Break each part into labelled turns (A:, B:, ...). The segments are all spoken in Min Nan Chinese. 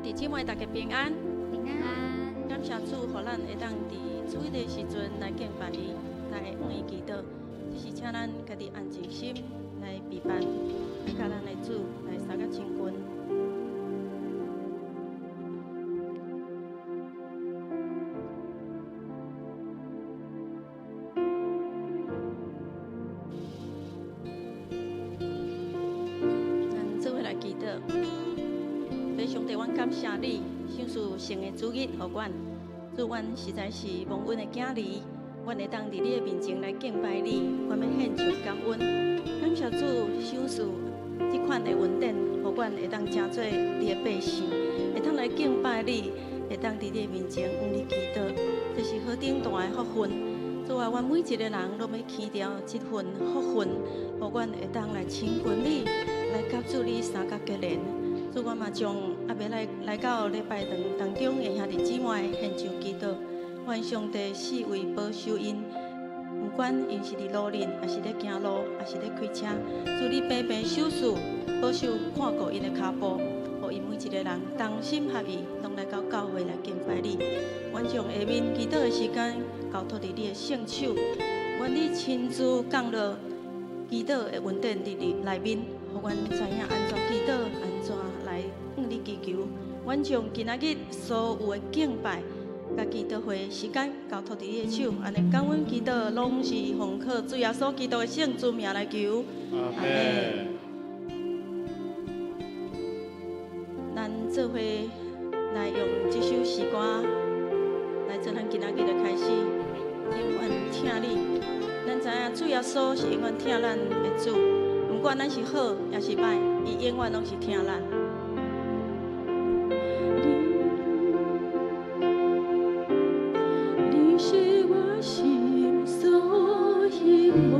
A: 弟姊妹，大家平安。
B: 平安。
A: 感謝主，予咱會當佇主日的時陣來敬拜伊，來向伊祈禱。這是請咱家己安靜心來備辦，來佮咱的主來相佮親近。咱做伙來祈禱。父上帝，阮感謝你，賞賜聖的主日予阮。主，阮實在是蒙恩的囝兒，阮會當佇你的面前來敬拜你，阮欲獻上感恩。感謝主賞賜這款的恩典，予阮會當成做你的百姓，會當來敬拜你，會當佇你的面前向你祈禱，這是何等大的福分！主啊，阮每一個人攏欲牽著這份福分，予阮會當來親近你，來佮主你相佮結連。主，我嘛將猶未來來到禮拜堂當中的兄弟姊妹獻上祈禱，願上帝四圍保守𪜶，毋管𪜶是佇路面，抑是咧行路，抑是咧開車，主你平平守賜，保守看顧𪜶的跤步，予𪜶每一個人同心合意，攏來到教會來敬拜你。阮將下面祈禱的時間交託佇你的聖手，願你親自降落祈禱的恩典佇你內面，予阮知影按怎祈禱，按怎來向你祈求。阮將今仔日所有的敬拜、佮祈禱會時間交託佇你的手，按呢感恩祈禱，攏是奉靠主耶穌基督的聖尊名來求。
C: 阿們。
A: 咱做伙來用這首詩歌來做咱今仔日的開始。永遠疼你，咱知影主耶穌是永遠疼咱的主，毋管咱是好抑是䆀，伊永遠攏是疼咱。你是我心所希望，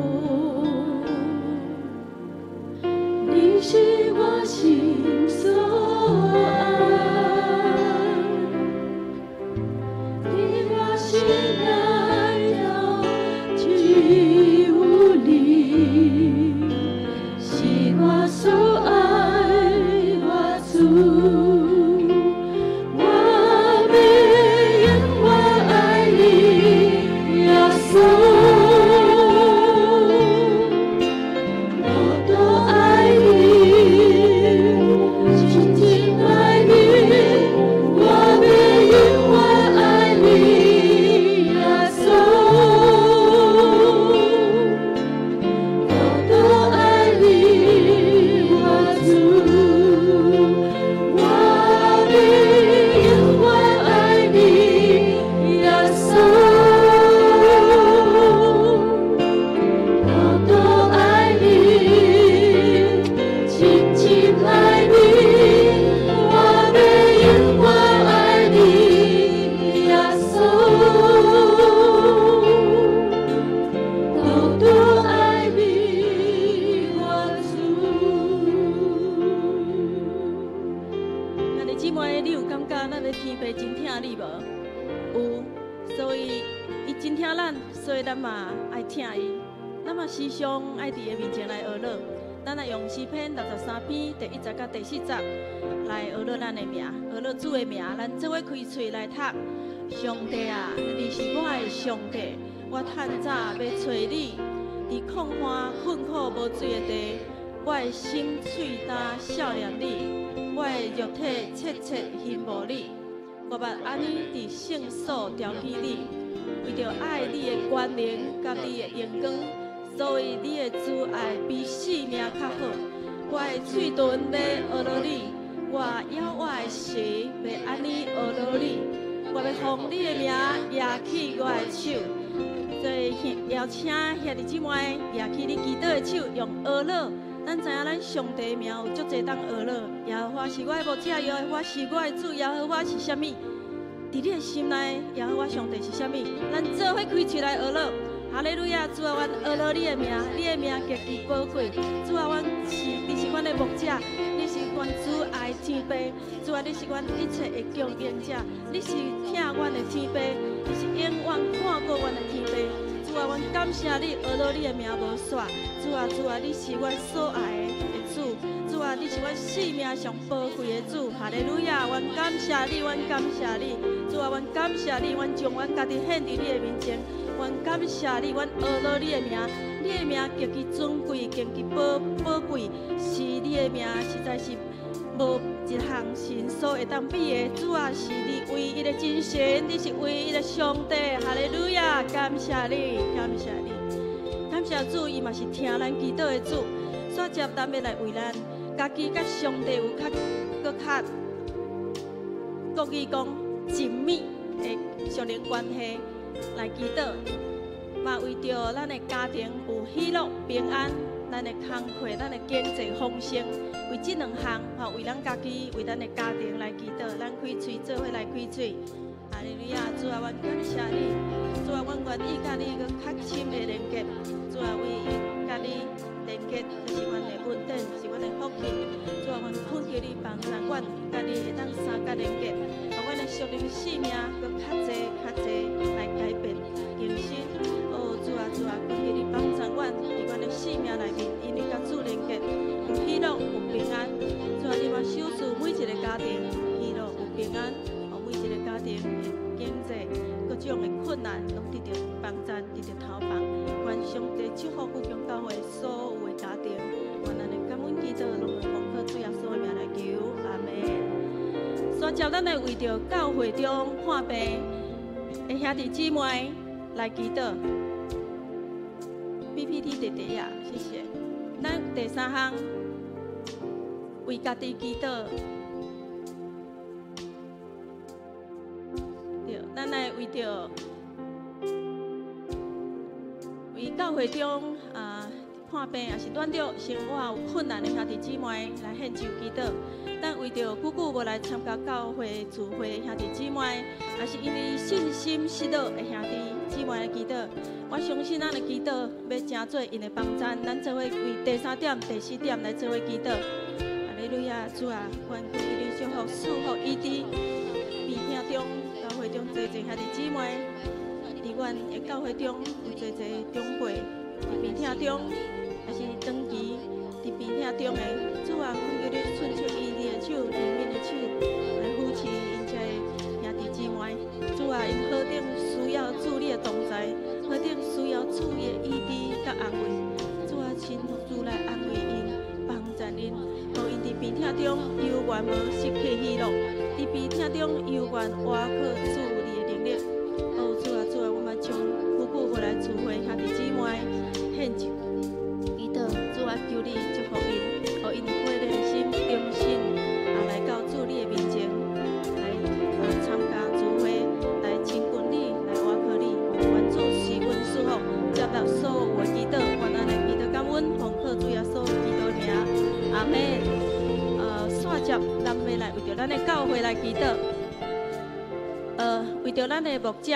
A: 你是我心所愛，佇我心內頭只有你，是我所愛，我主。我欲永遠愛你，耶穌。我都愛你，深深愛你，我欲永遠愛你，耶穌。我都愛你，我主。我欲永遠愛你，耶穌。我都愛你，深深愛你，我欲永遠愛你，耶穌。我都愛你，我主。兄弟姊妹，你有感覺咱的天父真疼你無？有，所以伊真疼咱，所以咱嘛愛疼伊。咱嘛時常愛佇伊面前來學樂。咱來用詩篇63篇第1節佮第4節來學樂咱的名，學樂主的名。咱做伙開喙來讀。上帝啊，你是我的上帝，我趁早欲揣你。佇曠旱困苦無水的地，我的心喙焦數念你，我的肉體切切欣慕你。我捌按呢佇聖所調起你，為著愛你的權能佮你的榮光，所以你的慈愛比性命較好。我的喙唇欲學樂你，我咬我的舌欲按呢學樂你，我欲奉你的名舉起我的手。所以邀請兄弟姊妹舉起你祈禱的手，用學樂。咱知影咱上帝的名有足濟當學樂，耶和華是我的牧者，耶和華是我的主，耶和華是啥物？佇你的心內，耶和華上帝是啥物？咱做伙開喙來學樂。哈利路亞！主啊，阮學樂你的名，你的名極其寶貴。主啊，阮是你是阮的牧者，你是阮慈愛天父。主啊，你是阮一切的供應者，你是疼阮的天父，你是永遠看顧阮的天父。主啊，啊，阮感謝你，阿羅你的名無煞。主啊，主啊，你是阮所愛的主。主啊，你是阮生命上寶貴的主。哈利路亞！阮感謝你，阮感謝你。主啊，阮感謝你，阮將阮家己獻佇你的面前。阮感謝你，阮阿羅你的名，你的名極其尊貴，極其寶貴，是你的名，實在是無一項神所會當比的。主啊，是你唯一的真神，你是唯一的上帝。哈利路亞！感謝你，感謝你，感謝主，伊嘛是聽咱祈禱的主。煞接咱欲來為咱家己佮上帝有較閣較國語講緊密的屬靈關係來祈禱，嘛為著咱的家庭有喜樂平安，咱的工課、咱的經濟豐盛，為這兩項吼，為咱家己、為咱的家庭來祈禱，咱開喙做伙來開喙。哈利路亞，主啊，阮感謝你，主啊，阮願意佮你閣較深的連結，主啊，為佮你連結，這是阮的恩典，是阮的福氣。主啊，阮懇求你幫助阮，佮你會當相佮連結，予阮的屬靈生命閣較濟較濟來改變更新。哦，主啊，主啊，懇求你幫助阮，佇阮的生命內面，因為佮主連結，有喜樂，有平安。主啊，你嘛賞賜每一个家庭喜樂有平安，予每一个家庭的經濟各種的困難，攏得著幫贊，得著頭幫。願上帝祝福富強教會所有的家庭，願咱的感恩祈禱，攏會奉靠主耶穌的名來求，阿門。煞接咱來為著教會中破病的兄弟姊妹來祈禱。PPT 第第頁，謝謝。咱第三項為家己祈禱。對，咱來為著為教會中啊破病，抑是軟弱生活有困難的兄弟姊妹來獻上祈禱。咱為著久久無來參加教會聚會的兄弟姊妹，抑是因為信心失落的兄弟姊妹來祈禱。我相信咱的祈禱欲成做𪜶的幫贊，咱做伙為第三點、第四點來做伙祈禱。哈利路亞，主啊，願求你祝福賜福醫治病痛中教會中濟濟兄弟姊妹，佇阮的教會中有濟濟長輩佇病痛中，抑是長期佇病痛中的，主啊，懇求你伸出醫治的手、憐憫的手來扶持𪜶遮的兄弟姊妹。主啊，𪜶何等需要主你的同在，何等需要主的醫治佮安慰。主啊，親自來安慰𪜶，幫助𪜶，予𪜶佇病痛中猶原無失去喜樂，佇病痛中猶原倚靠主你的能力。哦，主啊，主啊，我嘛將久久無來聚會兄弟姊妹獻上祈禱，主啊，求你祝福𪜶，予𪜶有悔的心，重新啊來到主你的面前，來啊參加聚會，來親近你，來倚靠你。願主賜恩賜福，接納所有的祈禱，願咱的祈禱感恩，奉靠主耶穌基督的名，阿門。煞接咱欲來為著咱的教會來祈禱，為著咱的牧者，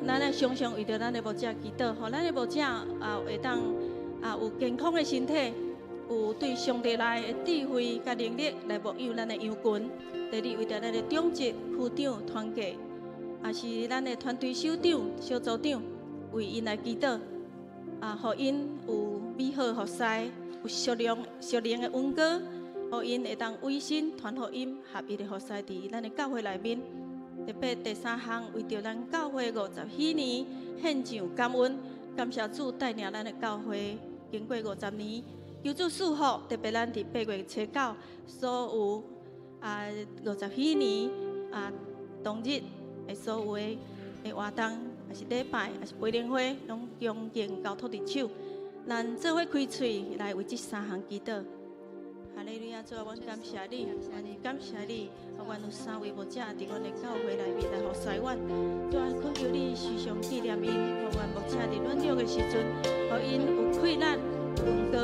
A: 咱來常常為著咱的牧者祈禱，予咱的牧者啊會當啊有健康的身體，有對上帝來的智慧佮能力來牧養咱的羊群。第二，為著咱的長執、區長、團契，抑是咱的團隊首長、小組長，為𪜶來祈禱，啊，予𪜶有美好服侍，有屬靈的恩膏，予𪜶會當委身傳福音，合一的服侍佇咱的教會內面。特別第三項，為著咱教會50禧年獻上感恩，感謝主帶領咱的教會經過五十年，求主賜福。特別咱佇8月初9，所有啊五十禧年啊當日的所有的活動，抑是禮拜，抑是培靈會，攏恭敬交託佇手。咱做伙開喙來為這三項祈禱。哈利路亞，主啊，阮感謝你，阮感謝你，阮有三位牧者佇阮的教會內面來服侍阮。主啊，懇求你時常紀念𪜶，予阮牧者佇軟弱的時陣，予𪜶有氣力、有恩膏，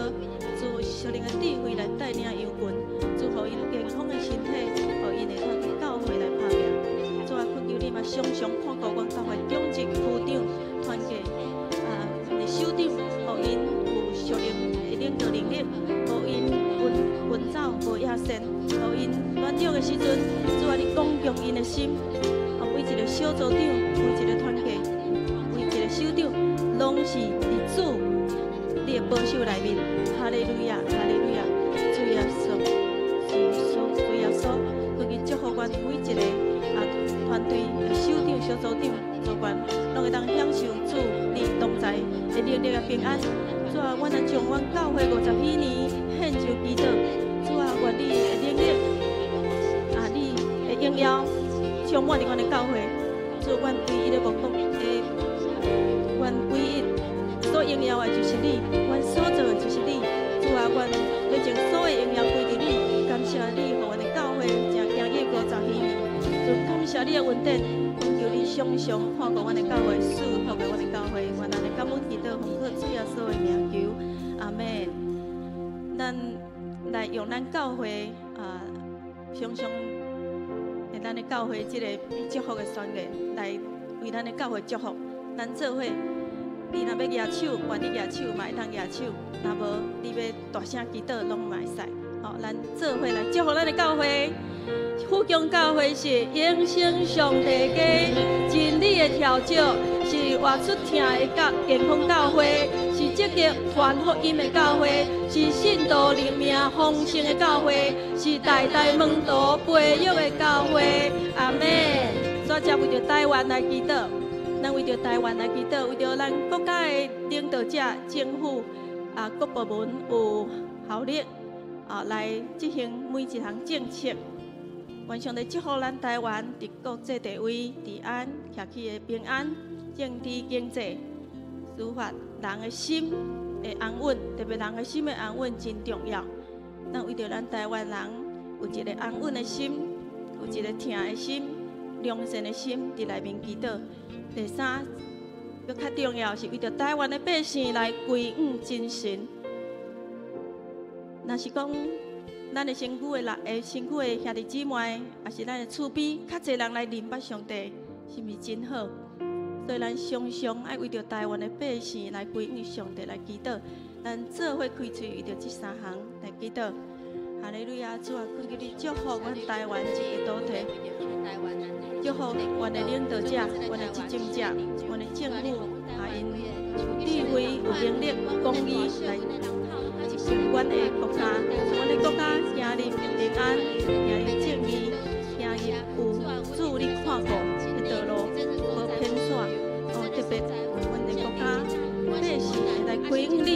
A: 主屬靈的智慧來帶領羊群，主予𪜶健康的身體，予𪜶會當佇教會來拍拚。主啊，懇求你嘛常常看顧阮教會長執、區長、團契啊的首長，予𪜶有屬靈的領導能力，予𪜶奔走無野心，予𪜶軟弱的時陣，主啊，你剛強𪜶的心，予每一個小組長，每一個團契，每一個首長，攏是佇主你的保守內面。哈利路亞，哈利路亞，主耶穌，主耶穌，主耶穌，懇求祝福阮每一個團隊的首長、小組長、主管，攏會當享受主你同在的能力佮平安。主啊，阮來將阮教會50彼年獻上祈禱。主啊，願你的能力，你的榮耀充滿佇阮的教會。主，阮唯一的目的，阮唯一所榮耀的就是你，阮所做的就是你。主啊，阮欲將所有榮耀歸佇你。感謝你，予阮的教會正行入50彼年。主，感謝你的恩典，懇求你常常看顧阮的教會，賜福予阮的教會。阮按呢感恩祈禱，奉靠主耶穌的名求，阿門。咱來用咱教會常常佇咱的教會這个祝福的宣言，來為咱的教會祝福。咱做伙，你若欲舉手，願意舉手嘛會當舉手；若無，你欲大聲祈禱攏嘛會使。好，咱做伙來祝福咱的教會。富強教會是永生上帝家，真理的調酒，是活出疼的教健康教會，是積極傳福音的教會，是信徒靈命豐盛的教會，是代代門徒培育的教會。阿門。煞才為著台灣來祈禱，咱為著台灣來祈禱，為著咱國家的領導者、政府各部門有效力來執行每一項政策。願上帝祝福咱台灣佇國際地位、治安、社區的平安、政治、經濟、司法、人的心的安穩，特別人的心的安穩真重要。咱為著咱台灣人有一个安穩的心，有一个疼的心、良善的心，佇內面祈禱。第三，閣較重要是為著台灣的百姓來歸向真神。若是講，咱的身軀的人，身軀的兄弟姊妹，抑是咱的厝邊，較濟人來認捌上帝，是毋是真好？所以咱常常愛為著台灣的百姓來歸向上帝來祈禱，咱做伙開喙為著這三項來祈禱。哈利路亞，主啊，懇求你祝福阮台灣這个土地，祝福阮的領導者、阮的執政者、阮的政府，𪜶有智慧、有能力、公義來執行阮的國家，阮的國家行入平安，行入正義，行入有主你看顧的道路，無偏徙。特別阮的國家百姓會來歸向你，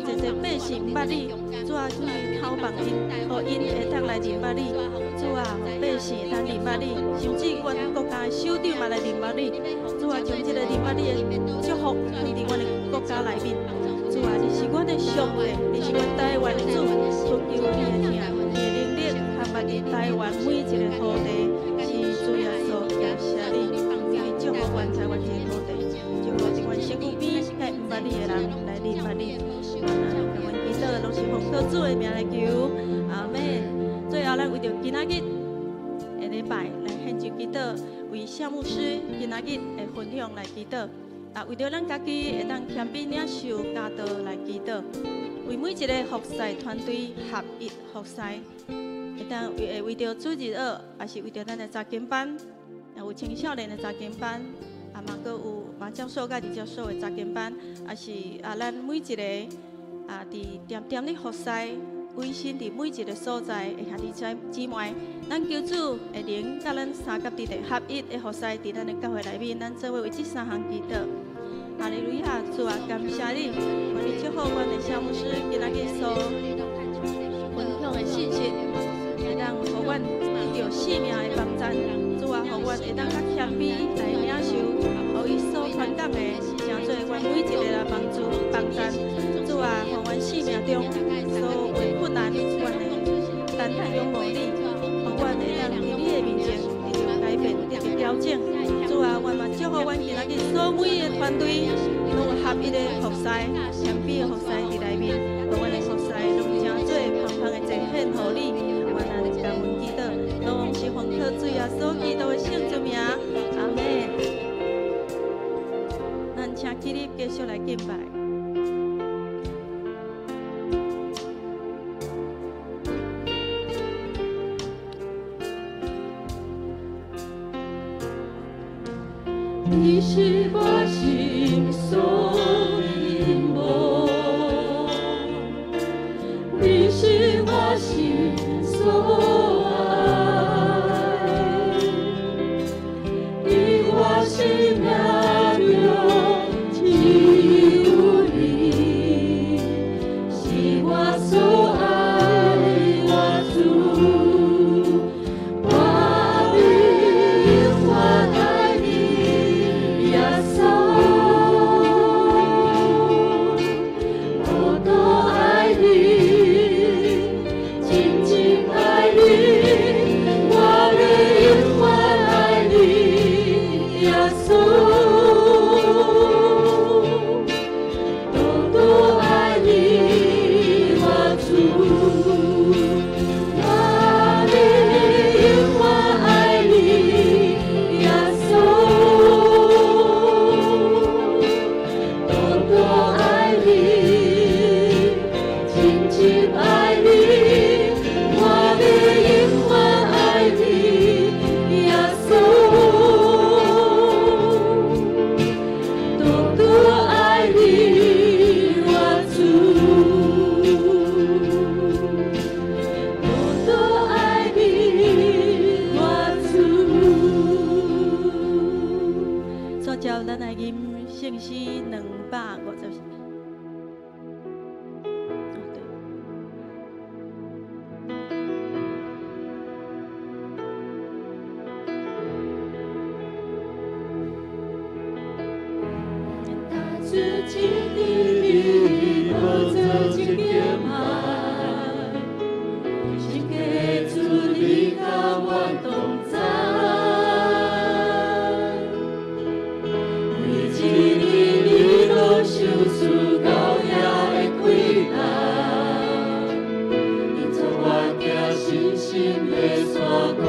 A: 濟濟百姓毋捌你，主啊，求你透放𪜶，予𪜶會當來認捌你。主啊，予百姓會當認捌你，甚至阮國家的首長嘛來認捌你。主啊，將這个認捌你的祝福放佇阮的國家內面。主啊，你是阮的上帝，你是阮台灣的主，懇求你的疼，你的能力，含捌佇台灣每一个土地，是主耶穌，感謝你，求你祝福阮台灣這个土地，祝福這阮身軀邊遐毋捌你的人來認捌你。阮祈禱攏是奉靠主的名來求，阿門。最後，咱為著今仔日的禮拜來獻上祈禱，為謝牧師今仔日的分享來祈禱。為著咱家己會當謙卑領受教導來祈禱，為每一个服侍團隊合一服侍，會當為著主日學，抑是為著咱的查經班，有青少年的查經班，嘛閣有馬教授佮李教授的查經班，抑是咱每一个佇恬恬咧服侍，委身佇每一个所在的兄弟姊妹，咱求主的靈佮咱三甲佇咧合一的服侍佇咱的教會內面，咱做伙為這三項祈禱。哈利路亞，主啊，感謝你，願你祝福阮的謝牧師今仔日所分享的信息，會當予阮得著性命的幫贊。主啊，予阮會當較謙卑來領受，予伊所傳講的，成做阮每一个人幫助幫贊。主啊，予阮生命中所有的困難，阮會單單仰望你，予阮會當佇你的面前得著改變，得著調整。主啊，阮嘛祝福阮今仔日所有每个團隊攏有合一的服侍，謙卑的服侍佇內面，予阮的服侍攏成做芳芳的祭獻予你。阮按呢感恩祈禱，攏是奉靠主耶穌基督的聖主名，阿門。咱請起立繼續來敬拜。
B: 你是我心所
A: 煞接咱來吟聖詩250。哦，對。
B: 主一日日無做一敬拜，聖潔主你佮我同在，每一日你攏賞賜高雅的氣力，引導我行信心的山路。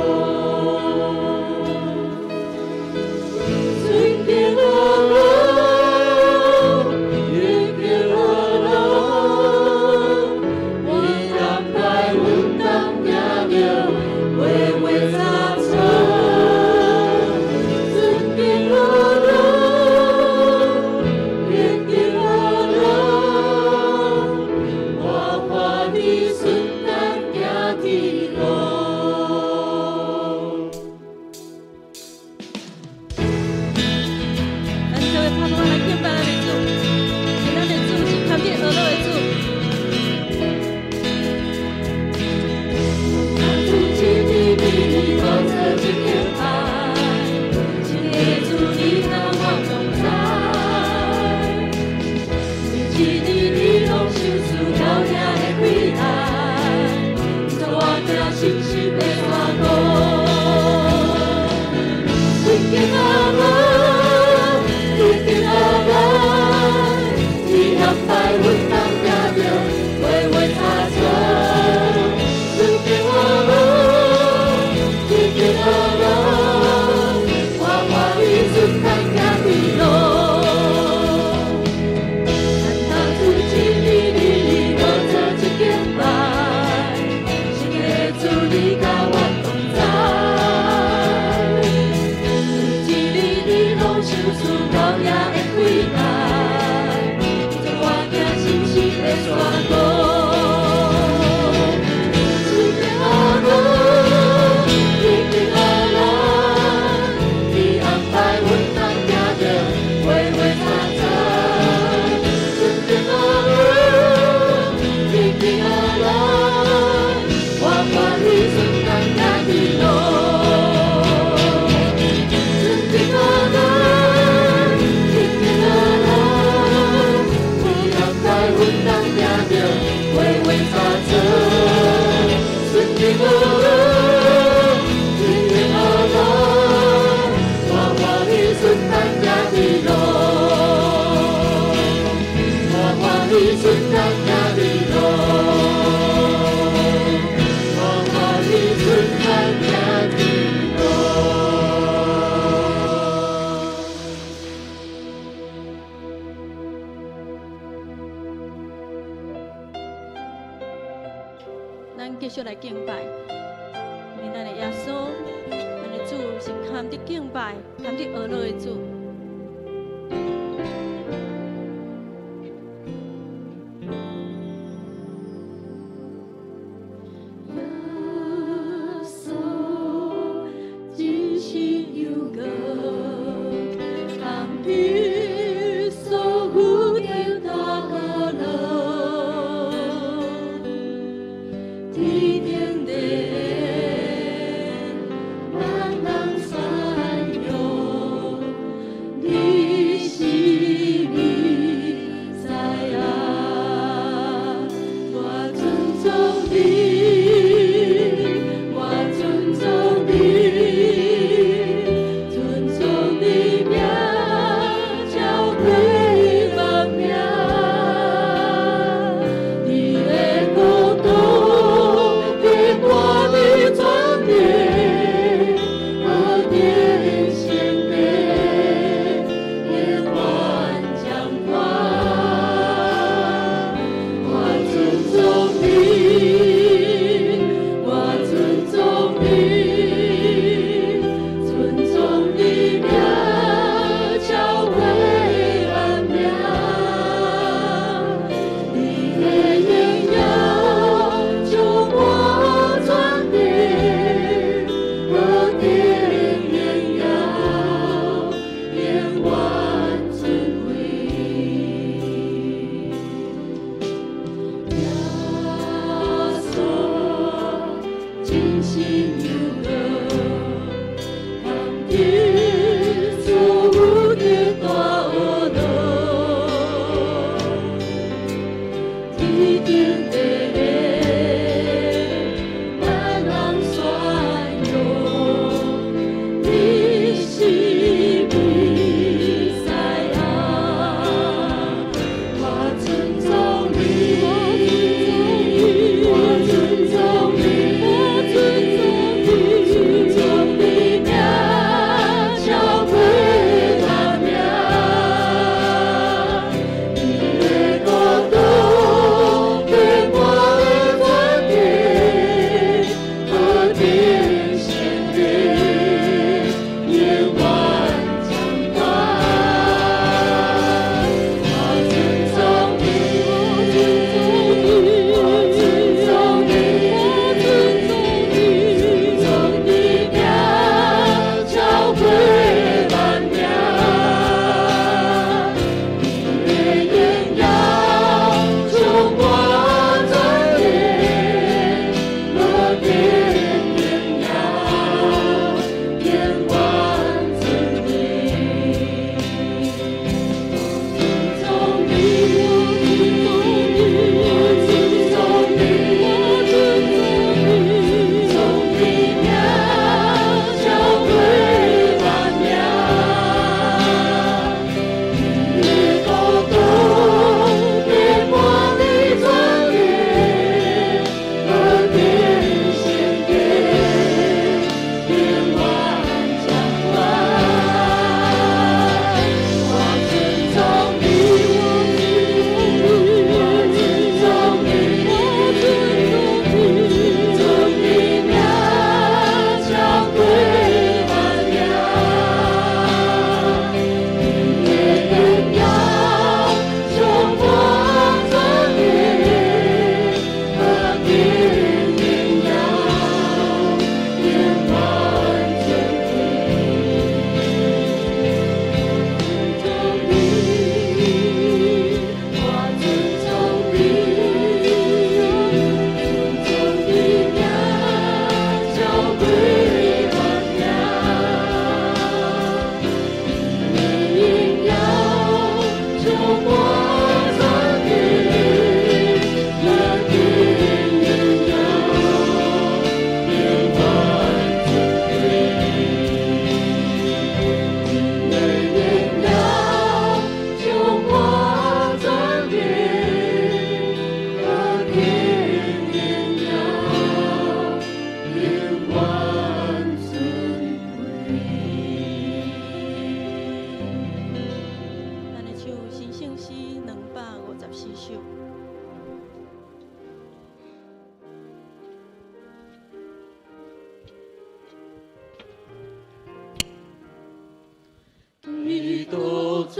B: 尊敬我路，敬我路，你安排阮当行著画画插错。尊敬我路，敬我路，我欢喜顺当行天路。
A: 咱做伙拍鼓來敬拜咱的主，因咱的主是堪得呵咾的主。
B: 主一日日無做一敬拜，聖潔主你佮我同在，每一日你攏賞賜高雅的氣力，引導我行信心的山路。尊敬阿爸，尊敬阿爸，你安排阮当行著画畫插錯。尊敬阿爸，尊敬阿爸，我歡喜順當行天路。咱主一日日無做一敬拜，聖潔主你佮我同在，每一日你攏賞賜高雅的氣力，引導我行信心的山路。尊敬阿爸，尊敬阿爸，你安排阮当行著畫畫插錯。尊敬阿爸，尊敬阿爸，我歡喜順當行天路。尊敬阿爸，尊敬阿爸，你安排阮當行著畫畫插錯。尊敬阿爸，尊敬阿爸，我歡喜順當行天路。我歡喜順當行天路。我歡喜順當行天路。
A: 咱繼續來敬拜，因為咱的耶穌，咱的主是堪得敬拜、堪得呵咾的主。
B: 耶穌真心有光，通得所有的大可樂，天頂的萬人傳揚，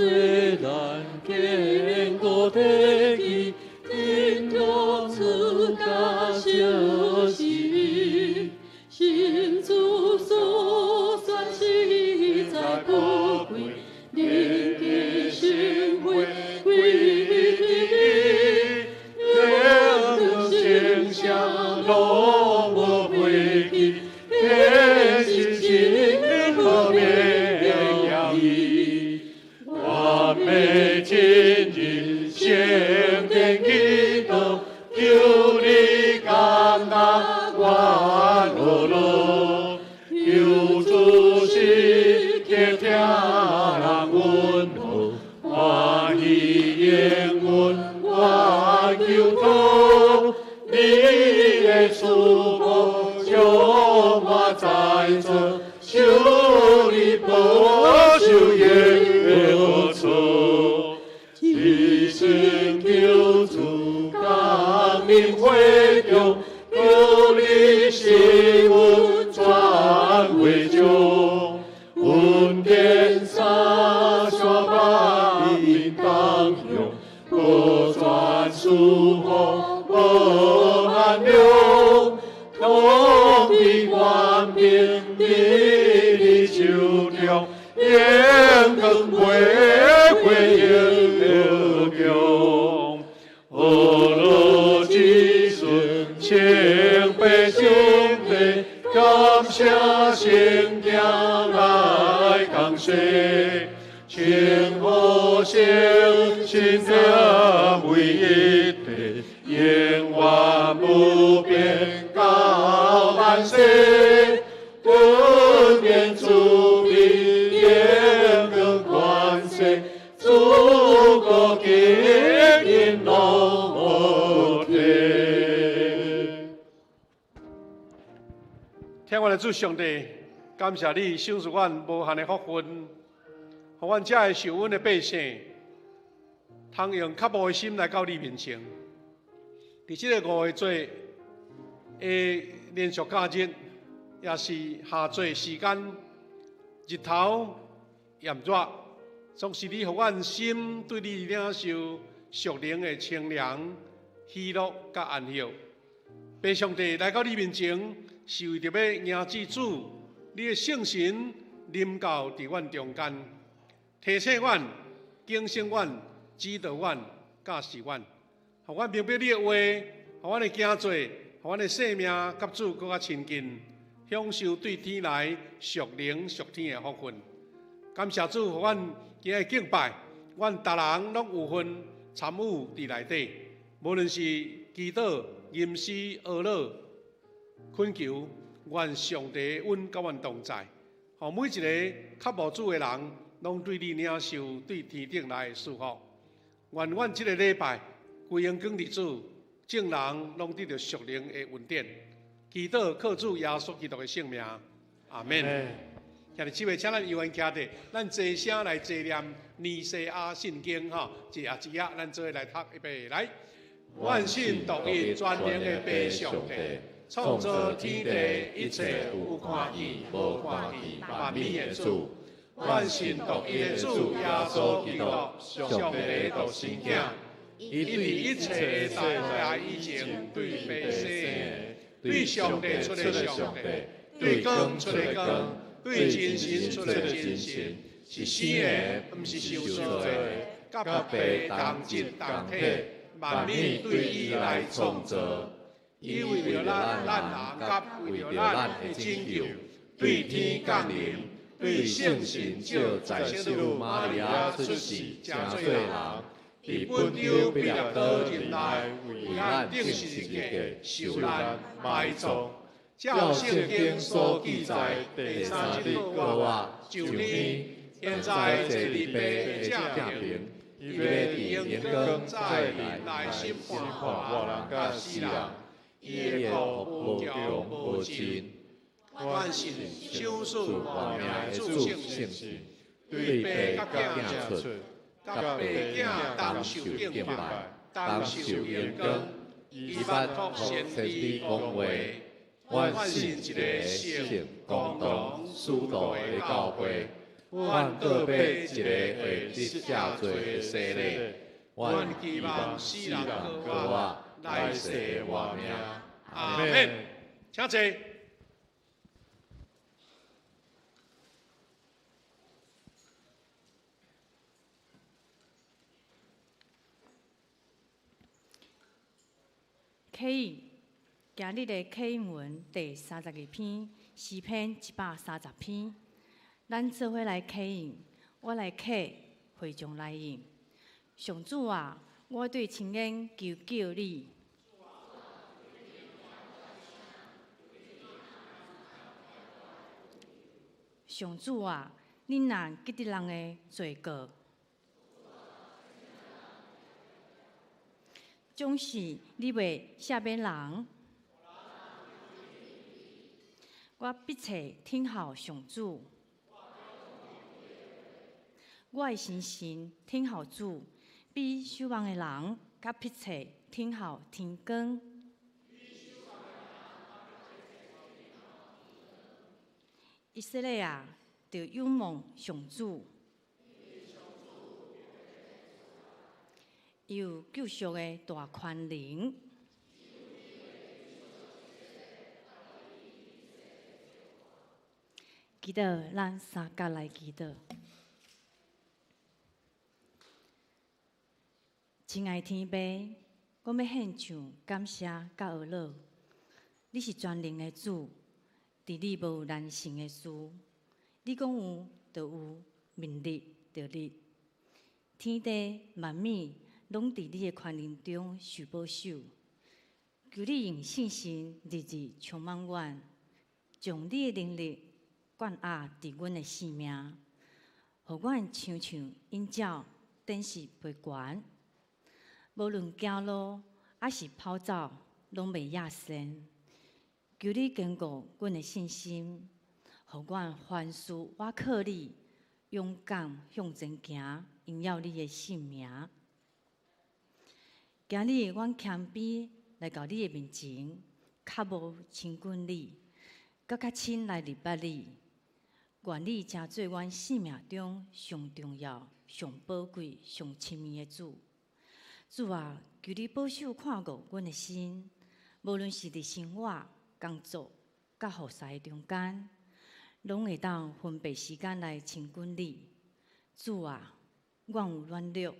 B: 雖然堅固體基，天國出甲相信，信主所選實在寶貴，認真心懷歸伊，永遠聲聲攏無廢去，天是真好免伊。我欲進入聖殿祈禱，求你接納阮禱告，求主時刻聽人阮號，歡喜應允阮求禱，你的賜福充滿在座，求你保守耶和錯，一心求主降臨會中，求你使阮全會眾，恩典灑下萬民當享，國全賜福無限量，統治權柄佇你手中，榮光袂會永強。阿羅子孫清白上帝，感謝聖經來降世，稱呼聖神合為一體，永遠不變到萬世。恩典慈悲榮光權勢，祖國今今攏無退。
C: 天阮的主上帝，感謝你賞賜阮無限的福分，予阮遮會受阮的百姓，通用渴慕的心來到你面前。佇這个五月節的連續假日，也是夏節時間，日頭炎熱，總是你予阮心對你領受屬靈的清涼、喜樂佮安息。父上帝來到你面前，是為著欲迎接主，你的聖神臨到佇阮中間，提醒阮、警醒阮、指導阮、教示阮，予阮明白你的話，予阮的行做，予阮的生命佮主閣較親近，享受對天來屬靈屬天的福分。感謝主，予阮今日敬拜，阮逐人攏有份參與佇內底，無論是祈禱、吟詩、哀樂、懇求，願上帝阮佮阮同在，予每一个渴慕主的人，攏對你領受對天頂來的祝福。願阮這个禮拜歸榮光佇主，眾人攏得著屬靈的恩典。祈禱靠主耶穌基督的聖名，阿門。兄弟姊妹，請咱猶原徛佇，咱齊聲來齊念尼西亞信經吼，一頁一頁，咱做伙來讀一遍來。阮信獨一全能的父上帝，創造天地一切有看見無看見萬物的主。阮信獨一的主耶穌基督，上帝的獨生囝，伊佇一切的大以前對父生的，對上帝出的上帝，對光出的光，對真神出的真神，是生的，毋是受造的，佮父同質同體，萬物對伊來創造。伊為著咱咱人佮為著咱的拯救，對天降臨，對聖神召在聖女瑪利亞出世，成做人，佇本丟彼拉多任內，為咱釘十字架受難埋葬，照聖經所記載，第三日復活上天，現在坐佇父的正爿，伊欲佇榮光再來來審判活人佮死人，伊的國無窮無盡。阮信賞賜活命的主聖神，對父佮囝出，佮父囝同受敬拜，同受榮光，伊捌託先知講話。
B: 阮信一个聖公同使徒的教會，阮閣欲一个会得赦罪的洗礼，阮期望死人复活，來世活命。
C: 阿們。請坐。
D: 啟應，今日的啟應文第32篇，詩篇130篇。咱做伙來啟應，我來啟，會眾來應。上主啊，我對深淵求救你。上主啊，你若記得人的罪過，總是你袂赦免人。我迫切等候上主，我的心神等候主，比守望的人較迫切等候天光。以色列啊，著仰望上主，伊有救贖的大權能。祈禱，咱三甲來祈禱。親愛天父，我欲獻上感謝佮阿樂。你是全能的主，佇你無有難成的事。你講有就有，命立就立。天地萬物攏佇你的權能中受保守。求你用信心日日充滿阮，將你的能力灌壓佇阮的性命，予阮親像鷹鳥展翅飛懸。無論行路抑是跑走，攏袂野身。求你堅固阮的信心，予阮凡事倚靠你，勇敢向前行，榮耀你的聖名。今日阮謙卑來到你的面前，較無親近你，閣較親來認捌你。願你成做阮生命中上重要、上寶貴、上親密的主。主啊，求你保守看顧阮的心，無論是佇生活、工作、佮服侍的中間，攏會當分別時間來親近你。主啊，阮有軟弱，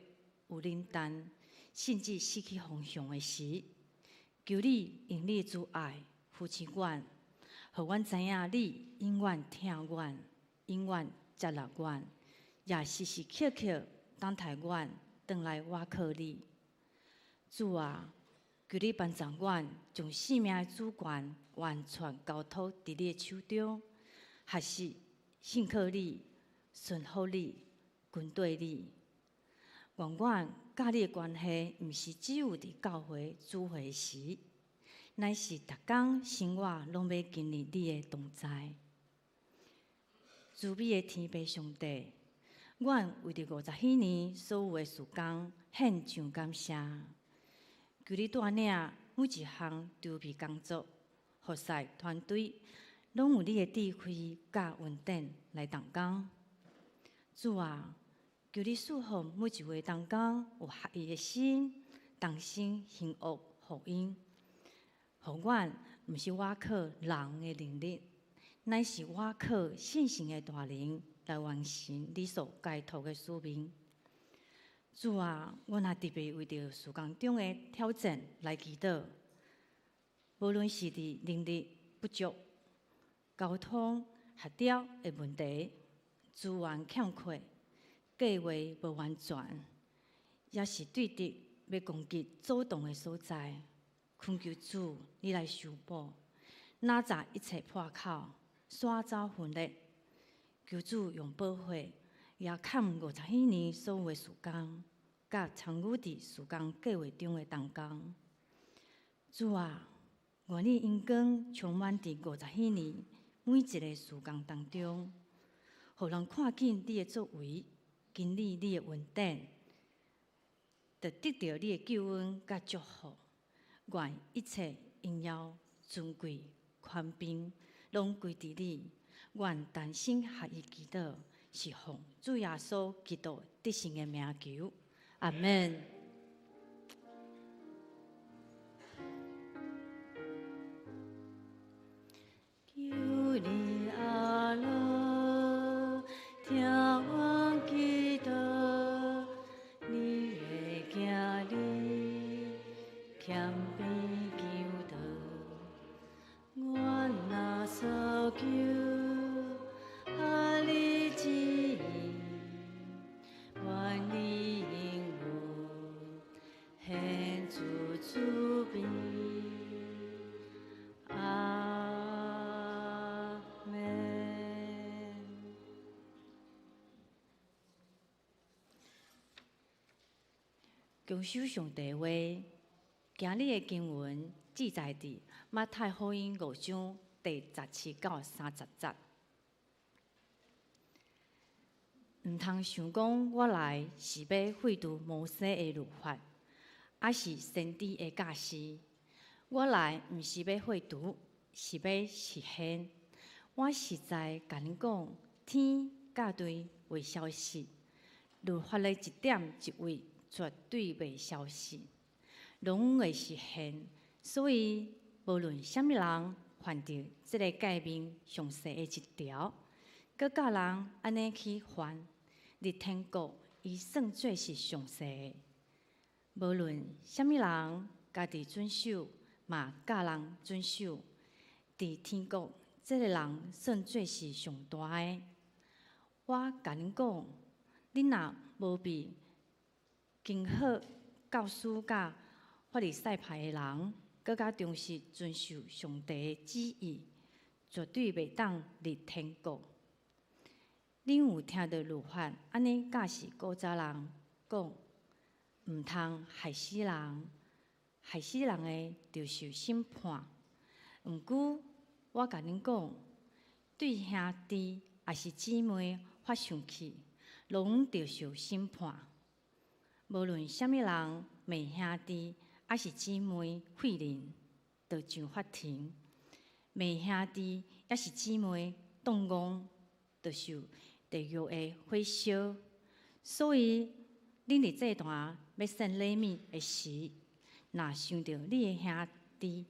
D: 有冷淡，甚至失去方向的時，求你用你的慈愛扶持阮，予阮知影你永遠疼阮，永遠接納阮，也時時刻刻等待阮轉來倚靠你。主啊，求你幫助阮，將生命的主權完全交託佇你的手中，學習信靠你、順服你、跟綴你。願阮佮你的關係，毋是只有佇教會聚會時，乃是逐工生活攏欲經歷你的同在。慈悲的天父上帝，阮為著50禧年所有的事工獻上感謝。求你帶領每一項籌備工作、服侍團隊，攏有你的智慧佮恩典來同工。主啊，求你賜予每一位同工有合一的心，同心行惡福音。予阮毋是倚靠人的能力，乃是倚靠聖神的大能來完成你所交託的使命。主啊，阮也特別為著事工中的挑戰來祈禱，無論是佇能力不足、交通協調的問題、資源欠缺、計劃無完全，也是對敵欲攻擊阻擋的所在，懇求主你來修補，哪閘一切破口，徙走分裂，求主用寶血也崁50禧年所有的事工，佮參與佇事工計劃中的同工。主啊，願你榮光充滿佇50禧年每一个事工當中，予人看見你的作為，經歷你的恩典，就得著你的救恩佮祝福。願一切榮耀、尊貴、權柄，攏歸佇你。願同心合意祈禱，是奉主耶穌基督得勝的名求，阿門。求你阿樂，聽阮祈禱，你的囝兒謙卑求禱，阮若所求，合你旨意，願你應允，現出慈悲。阿們。共守上帝話，今日的經文記載佇馬太福音五章第十七到三十節。毋通想講我來是欲廢除摩西的律法，抑是先知的教示。我來毋是欲廢除，是欲實現。我實在共恁講，天佮地袂消失，律法的一點一畫絕對袂消失，攏會實現。所以，無論啥物人犯著這个誡命上細的一條，閣教人按呢去犯，佇天國伊算做是上細的。無論啥物人家己遵守，嘛教人遵守，佇天國這个人算做是上大的。我共恁講，恁若無比經好教師佮法利賽派的人，閣較重視遵守上帝的旨意，絕對袂當入天國。恁有聽著律法按呢教示古早人講，毋通害死人，害死人的就受審判。毋過我共恁講，對兄弟抑是姊妹發生氣，攏著受審判。無論啥物人罵兄弟抑是姊妹廢人，就上法庭；罵兄弟抑是姊妹當戇，就受地獄的火燒。所以，恁佇祭壇欲獻禮物的時，若想著你的兄弟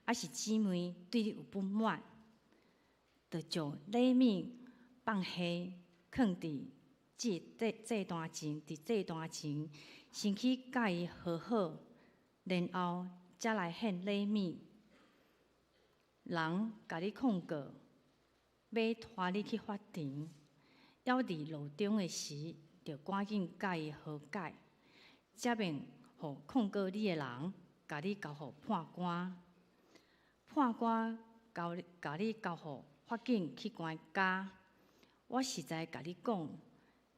D: 抑是姊妹對你有不滿，就將禮物放下，囥佇祭祭壇前，佇祭壇前，先去佮伊和好，然後才來獻禮物。人共你控告，欲拖你去法庭，猶佇路中的時，就趕緊佮伊和解，才免予控告你的人共你交予判官，判官共你交予法警去關監。我實在共你講，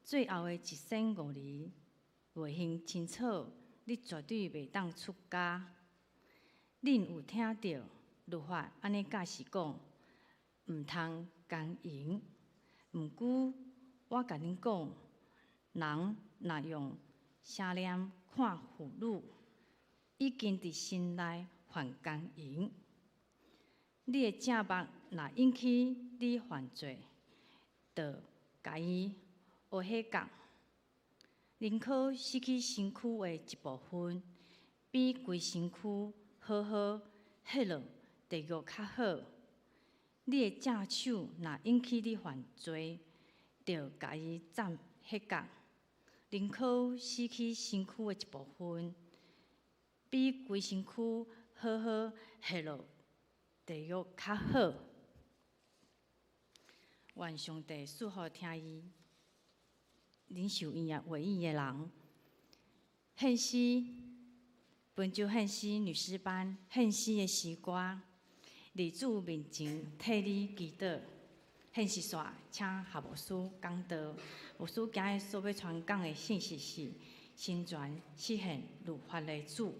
D: 最後的一仙五厘未還清楚，你絕對袂當出監。恁有聽著律法按呢教示講，毋通姦淫。毋過我共恁講，人若用邪念看婦女，已經佇心內犯姦淫。你的正目若引起你犯罪，就共伊挖彼角。寧可失去身軀的一部分，比規身軀好好彼落地獄較好。你的正手若引起你犯罪，就共伊斬彼角。寧可失去身軀的一部分，比規身軀好好彼落地獄較好。願上帝賜福聽伊領受伊的話語的人。獻詩，歕州獻詩女詩班獻詩的詩歌，佇主面前替你祈禱。獻詩煞，請何牧師講道。牧師今日所欲傳講的信息是：成全實現律法的主。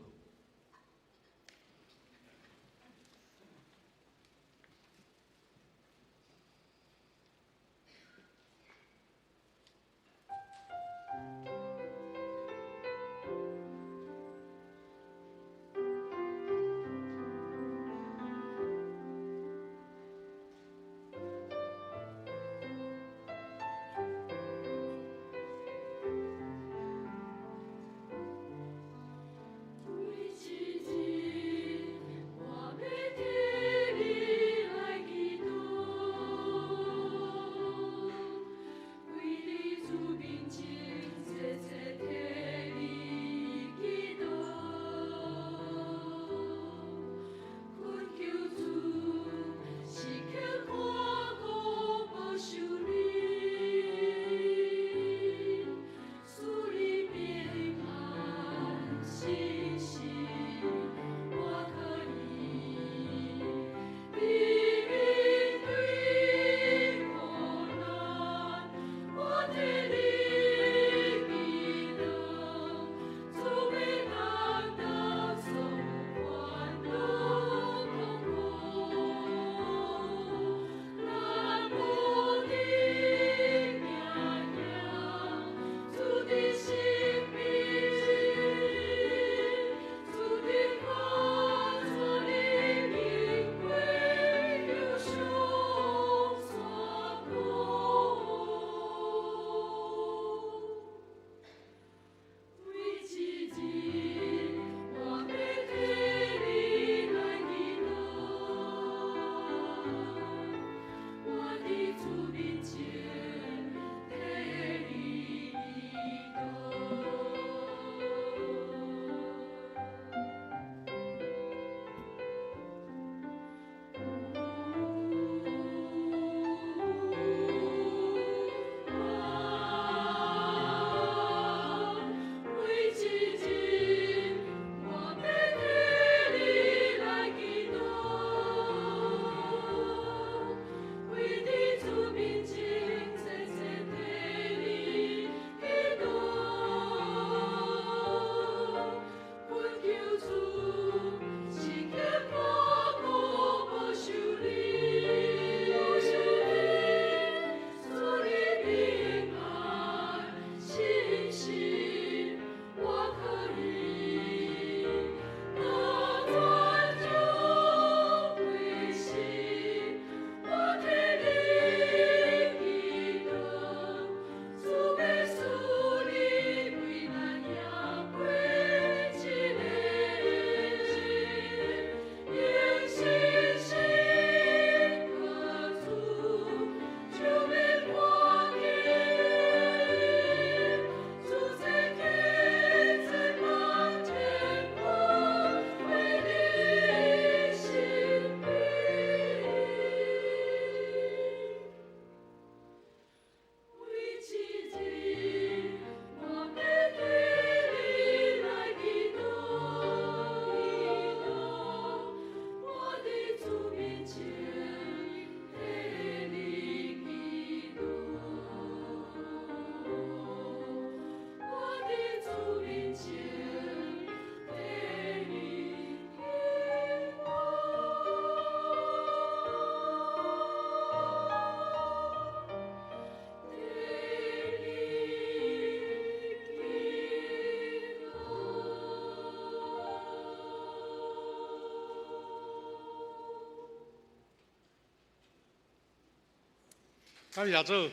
C: 感謝主，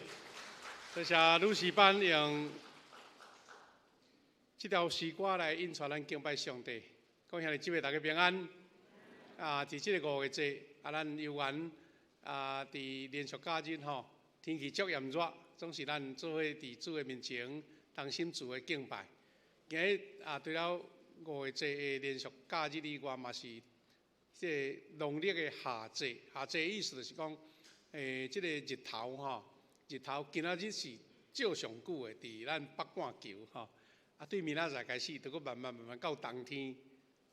C: 多謝女士班用這條詩歌來引帶咱敬拜上帝。各位兄弟姊妹，大家平安。啊，佇這個五月節，啊，咱有緣啊，佇連續假日吼，天氣足炎熱，總是咱做伙佇主的面前同心主的敬拜。今日啊，除了五月節的連續假日以外，嘛是這個農曆的夏節。夏節意思就是講，這個日頭吼，日頭今仔日是照上久的，佇咱北半球吼。啊，對明仔載開始，就閣慢慢慢慢到冬天，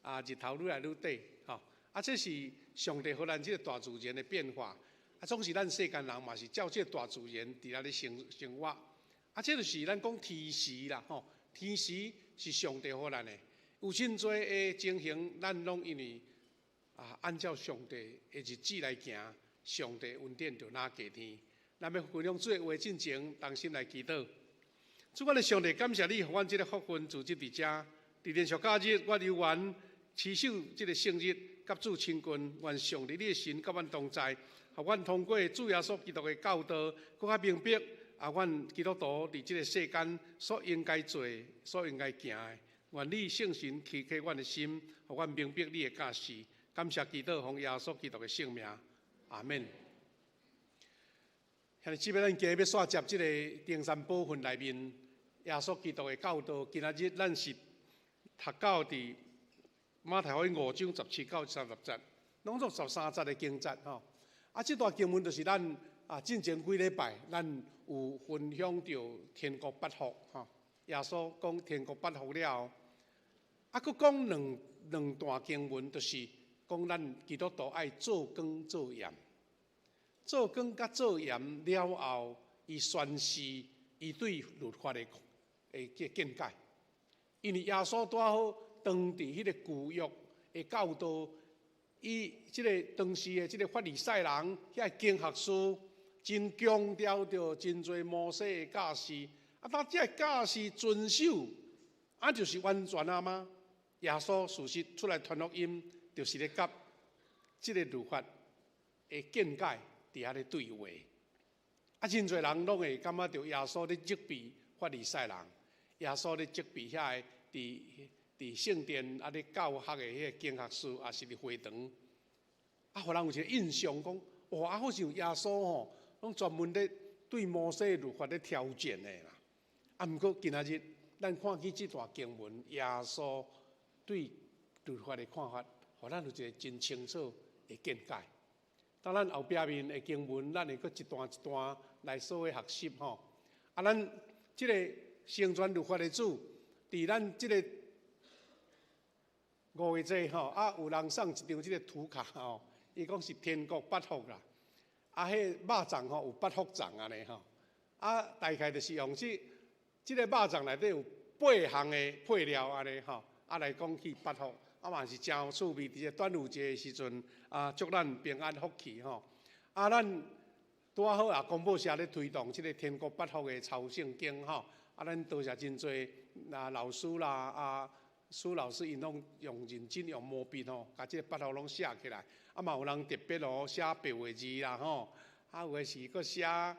C: 啊，日頭愈來愈短，吼。啊，這是上帝予咱這個大自然的變化。啊，總是咱世間人嘛是照這個大自然佇咧生活。啊，這就是咱講天時啦，吼。天時是上帝予咱的，有真濟的情形，咱攏因為啊，按照上帝的日子來行，上帝恩典就若加添。咱欲分享主的話進前，同心來祈禱。主，阮的上帝，感謝你，予阮這个福分，聚集佇遮，佇連續假日，我有緣持守這个聖日，佮主親近。願上帝你的神佮阮同在，予阮通過主耶穌基督的教導，閣較明白啊，阮基督徒佇這个世間所應該做、所應該行的。願你聖神啟開阮的心，予阮明白你的教示。感謝祈禱，奉耶穌基督的聖名，阿門。兄弟姊妹，咱今日欲紲接這个登山寶訓內面耶穌基督的教導。今仔日咱是讀到佇馬太福音5章17到30節，攏總13節的經節吼。啊，這段經文就是咱啊，進前幾禮拜咱有分享著天國八福吼。耶穌講天國八福了後，啊，閣講兩段經文，就是講咱基督徒愛做光做鹽。做光佮做鹽了後，伊宣示伊對律法的見解。因為耶穌拄好當佇彼个舊約的教導，伊這个當時的這个法利賽人，遐個經學師真強調著真濟摩西的教示。啊，當這个教示遵守，啊，就是完全啊嗎？耶穌事實出來傳福音，就是咧佮這个律法的見解佇遐咧對話。啊，真濟人攏會感覺著耶穌咧責備法利賽人，耶穌咧責備遐个佇聖殿啊咧教學的彼个經學師，抑是佇會堂。啊，予人有一个印象講，哇，啊，好像耶穌吼，攏專門咧對摩西律法咧挑戰的啦。啊，毋過今仔日咱看起這段經文，耶穌對律法的看法，予咱有一个真清楚的見解。當咱後壁面的經文，咱會閣一段一段來做伙學習吼。啊，咱這个成全律法的主，佇咱這个五月節吼，啊，有人送一張這个圖卡吼，伊講是天國八福啦。啊，彼个肉粽吼有八福粽按呢吼。啊，大概就是用這个肉粽內底有八項的配料按呢吼，啊來講起八福。啊嘛是誠有趣味，佇這端午節的時陣，啊，祝咱平安福氣吼。啊，咱拄仔好也公布社咧推動這个天國八福的抄聖經吼。啊，咱多謝真濟啊老師啦，啊蘇老師𪜶攏用認真用毛筆吼，共這个八福攏寫起來。啊嘛有人特別哦寫白話字啦吼，啊有的是閣寫啊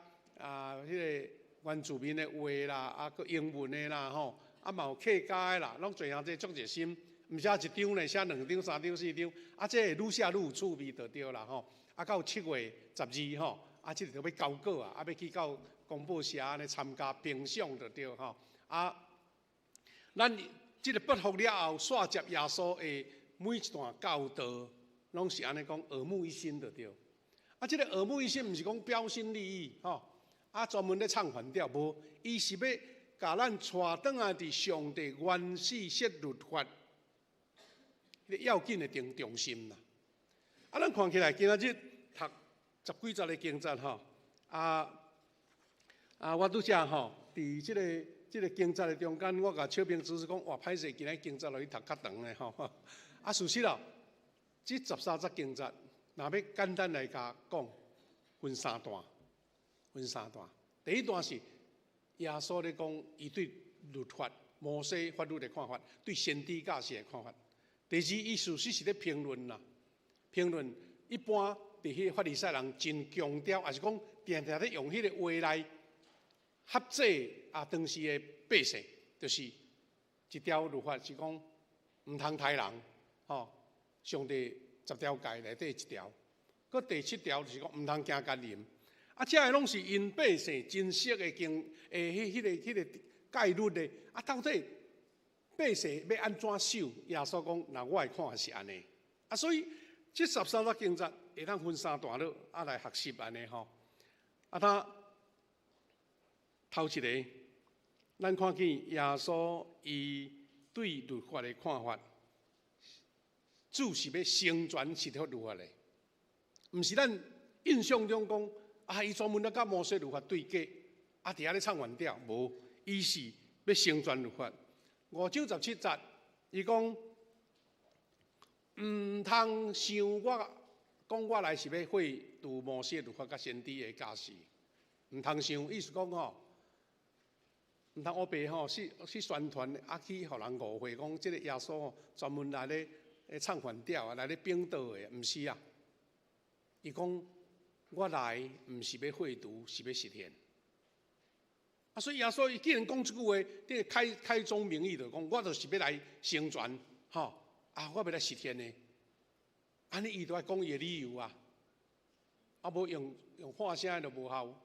C: 彼个原住民的話啦，啊閣英文的啦吼，啊嘛有客家的啦，攏濟樣這足熱心。毋寫一張呢，寫兩張、三張、四張，啊，這會愈寫愈有趣味就對啦吼。啊，到7月12吼，啊，這個就欲交稿啊，啊，欲去到公報社按呢參加評賞就對吼。啊，咱這个八福了後，紲接耶穌的每一段教導，攏是按呢講耳目一新就對。啊，這个耳目一新毋是講標新立異吼，啊，專門咧唱反調，無，伊是欲共咱帶轉來佇上帝原始設律法彼个要緊的中心啦。啊，咱看起來今仔日讀十幾節的經節吼，啊，我拄才吼，佇這个經節的中間，我共小平執事講，哇，歹勢，今仔經節予伊讀較長的吼。啊，事實哦，這13節經節，若欲簡單來共講，分三段，分三段。第一段是耶穌咧講，伊對律法、摩西法律的看法，對先知教示的看法。第二，伊事實是咧評論啦，評論一般佇佇彼個法利賽人真強調，抑是講定定咧用彼個話來合制啊，當時的百姓，就是一條律法是講毋通刣人，吼，上帝十條誡內底一條，閣第七條就是講毋通行姦淫。啊，這个攏是𪜶百姓真熟的經，彼彼個誡律的。啊，到底百姓欲按怎守？耶穌講，若我的看法是按呢。啊，所以這十三節經節會當分三段落啊來學習按呢吼。啊，他頭一个，咱看見耶穌伊對律法的看法，主是欲成全實行律法的，毋是咱印象中講啊，伊專門咧佮摩西律法對決，啊，佇遐咧唱反調，無，伊是欲成全律法。五章十七節，伊講毋通想我講我來是欲廢除摩西律法佮先知的教示，毋通想，意思講吼，毋通烏白吼，去宣傳啊，去予人誤會講這个耶穌吼專門來咧唱反調啊，來咧反道的，毋是啊。伊講我來毋是欲廢除，是欲實現。啊，所以耶穌伊既然講這句話，這个開宗明義就講，我就是欲來成全，吼啊，我欲來實現的。按呢伊就愛講伊的理由啊，啊無用喊聲就無效。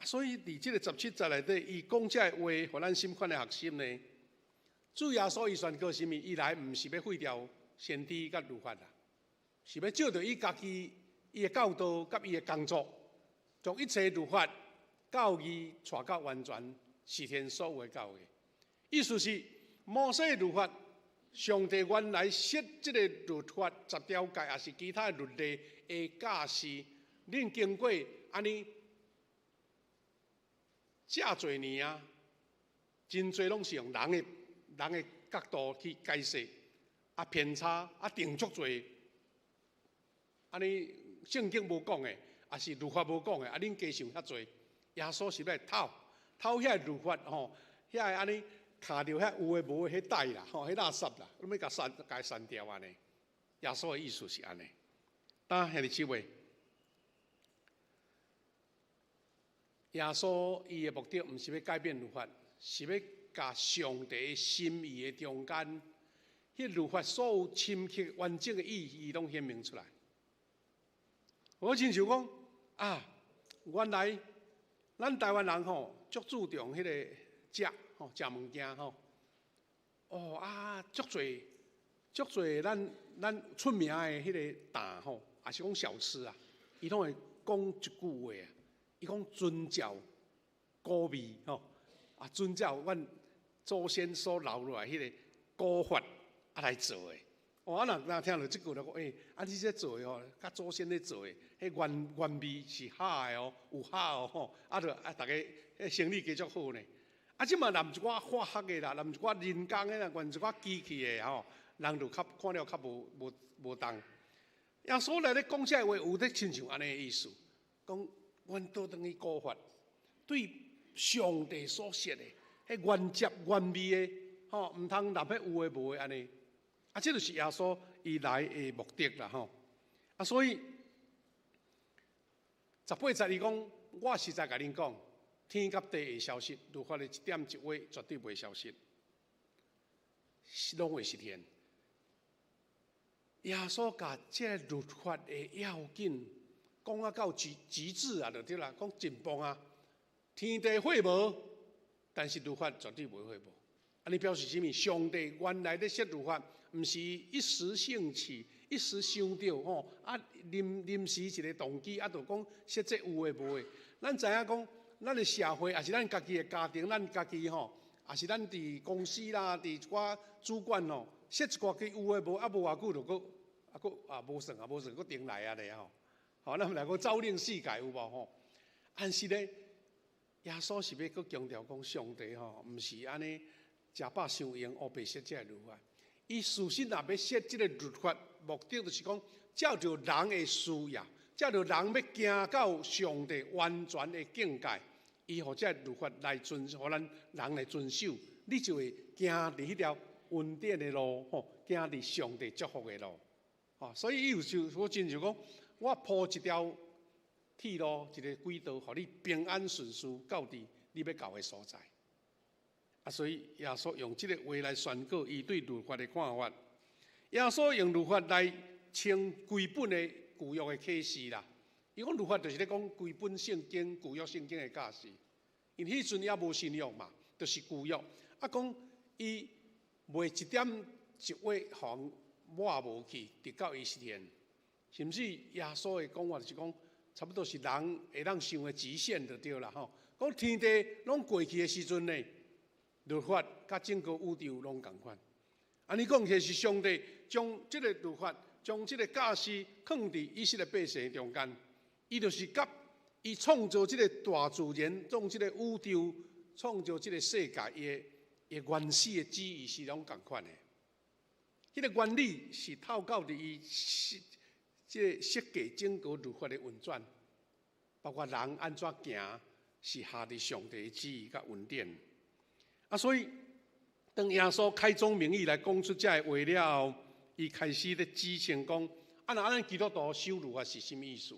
C: 所以佇這个十七節內底，伊講這个話，予咱深款的學習呢。主耶穌伊宣告啥物？伊來毋是欲廢掉先知佮律法啦，是欲藉著伊家己伊的教導佮伊的工作，將一切律法教義帶到完全實現所有的教義。意思是摩西律法，上帝原來設這个律法十條誡，抑是其他律例的教示，恁經過按呢遮濟年啊，真濟攏是用人的角度去解釋，啊偏差啊定足濟，按呢聖經無講的，抑是律法無講的，啊恁加想遐濟，耶穌是欲來透透遐律法吼，遐个按呢卡著遐有的無的彼袋啦，吼，彼垃圾啦，攏欲共刪，共伊刪掉按呢。耶穌的意思是按呢。當兄弟姊妹，耶穌伊的目的毋是欲改變律法，是欲共上帝心意的中間，彼律法所有深刻完整的意義攏顯明出來。我親像講啊，原來咱台灣人吼足注重彼個食吼，食物件吼。哦啊，足濟足濟咱出名的彼个店吼，抑是講小吃啊，伊攏會講一句話啊，伊講遵照古味吼，啊遵照阮祖先所留落來彼个古法啊來做的。哦，啊若若聽著這句就講，欸，啊你這做的吼，佮祖先咧做的，彼原味是合的哦，有合哦吼，啊著啊逐家生理加足好呢。啊，這馬淋一寡化學的啦，淋一寡人工的啦，灌一寡機器的吼，人就較看了較無同。耶穌來咧講這个話，有咧親像按呢的意思，講阮倒轉去古法，對上帝所設的，彼原汁原味的，吼，毋通淋彼有的無的按呢。啊，這就是耶穌伊來的目的啦，吼。啊，所以十八節伊講，我實在共恁講，天佮地會消失，律法的一點一畫絕對袂消失，攏會實現。耶穌共這个律法的要緊講啊到極致啊，就對啦，講真棒啊！天地廢無，但是律法絕對袂廢無。按呢表示啥物？上帝原來咧設律法，毋是一時興起，一時想著吼，啊臨時一个動機，啊就講設這有的無的。咱知影講，咱的社會，抑是咱家己的家庭，咱家己吼，抑是咱佇公司啦，佇一寡主管吼，設一寡個有的無，啊無偌久就閣啊閣啊無算啊無算，閣重來啊咧吼。吼，咱們來講朝令夕改有無吼？但是咧，耶穌是欲閣強調講，上帝吼，毋是按呢食飽傷閒，烏白設這个律法。伊事實若欲設這个律法，目的就是講，照著人的需要，照著人欲行到上帝完全的境界，伊予這个律法來遵，予咱人來遵守，你就會行佇彼條恩典的路，吼，行佇上帝祝福的路，吼。所以伊有就我親像講，我鋪一條鐵路，一个軌道，予你平安順遂到佇你欲到的所在。啊，所以耶穌用這个話來宣告伊對律法的看法。耶穌用律法來稱規本的舊約的啟示啦。伊講律法就是咧講規本聖經、舊約聖經的教示。因彼陣猶無新約嘛，就是舊約。啊，講伊袂一點一畫予人抹無去，直到伊實現。甚至耶穌的講法就是講，差不多是人會當想的極限就對啦吼。講天地攏過去的時陣呢，律法佮整個宇宙攏仝款。按呢講起來是上帝將這个律法、將這个教示囥佇以色列百姓中間，伊就是佮伊創造這个大自然、創這个宇宙、創造這个世界，伊的原始的旨意是攏仝款的。彼个原理是透過佇伊設這个設計整個律法的運轉，包括人按怎行，是合佇上帝的旨意佮恩典。啊，所以當耶穌開宗明義來講出這个話了後，伊開始咧指稱講：啊，若按呢基督徒守律法是啥物意思？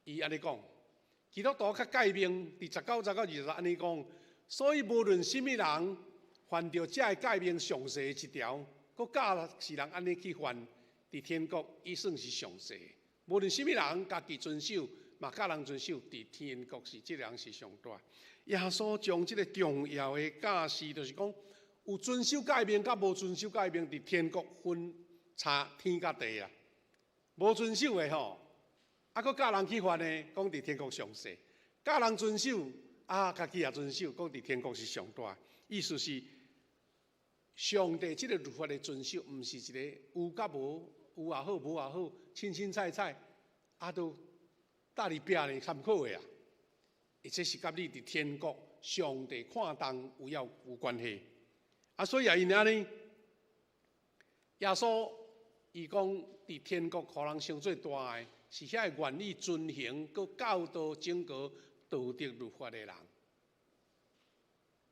C: 伊按呢講，基督徒較誡命，佇19節到20節按呢講，所以無論啥物人犯著這个誡命上細的一條，閣教世人按呢去犯，佇天國伊算是上細。無論啥物人家己遵守，嘛教人遵守，佇天國是這个人是上大。耶穌將這个重要的教示，就是講有遵守誡命佮無遵守誡命，佇天國分差天佮地啊！無遵守的吼，啊，閣教人去犯的，講佇天國上細；教人遵守，啊，家己也遵守，講佇天國是上大。意思是，上帝這个律法的遵守，毋是一个有佮無，有也好，無也好，凊凊彩彩，啊，都搭佇壁咧參考的啊。而這是佮你佇天國上帝看重有要有關係。啊，所以也因為按呢，耶穌伊講佇天國予人稱做大的，是遐個願意遵行閣教導整個道德律法的人。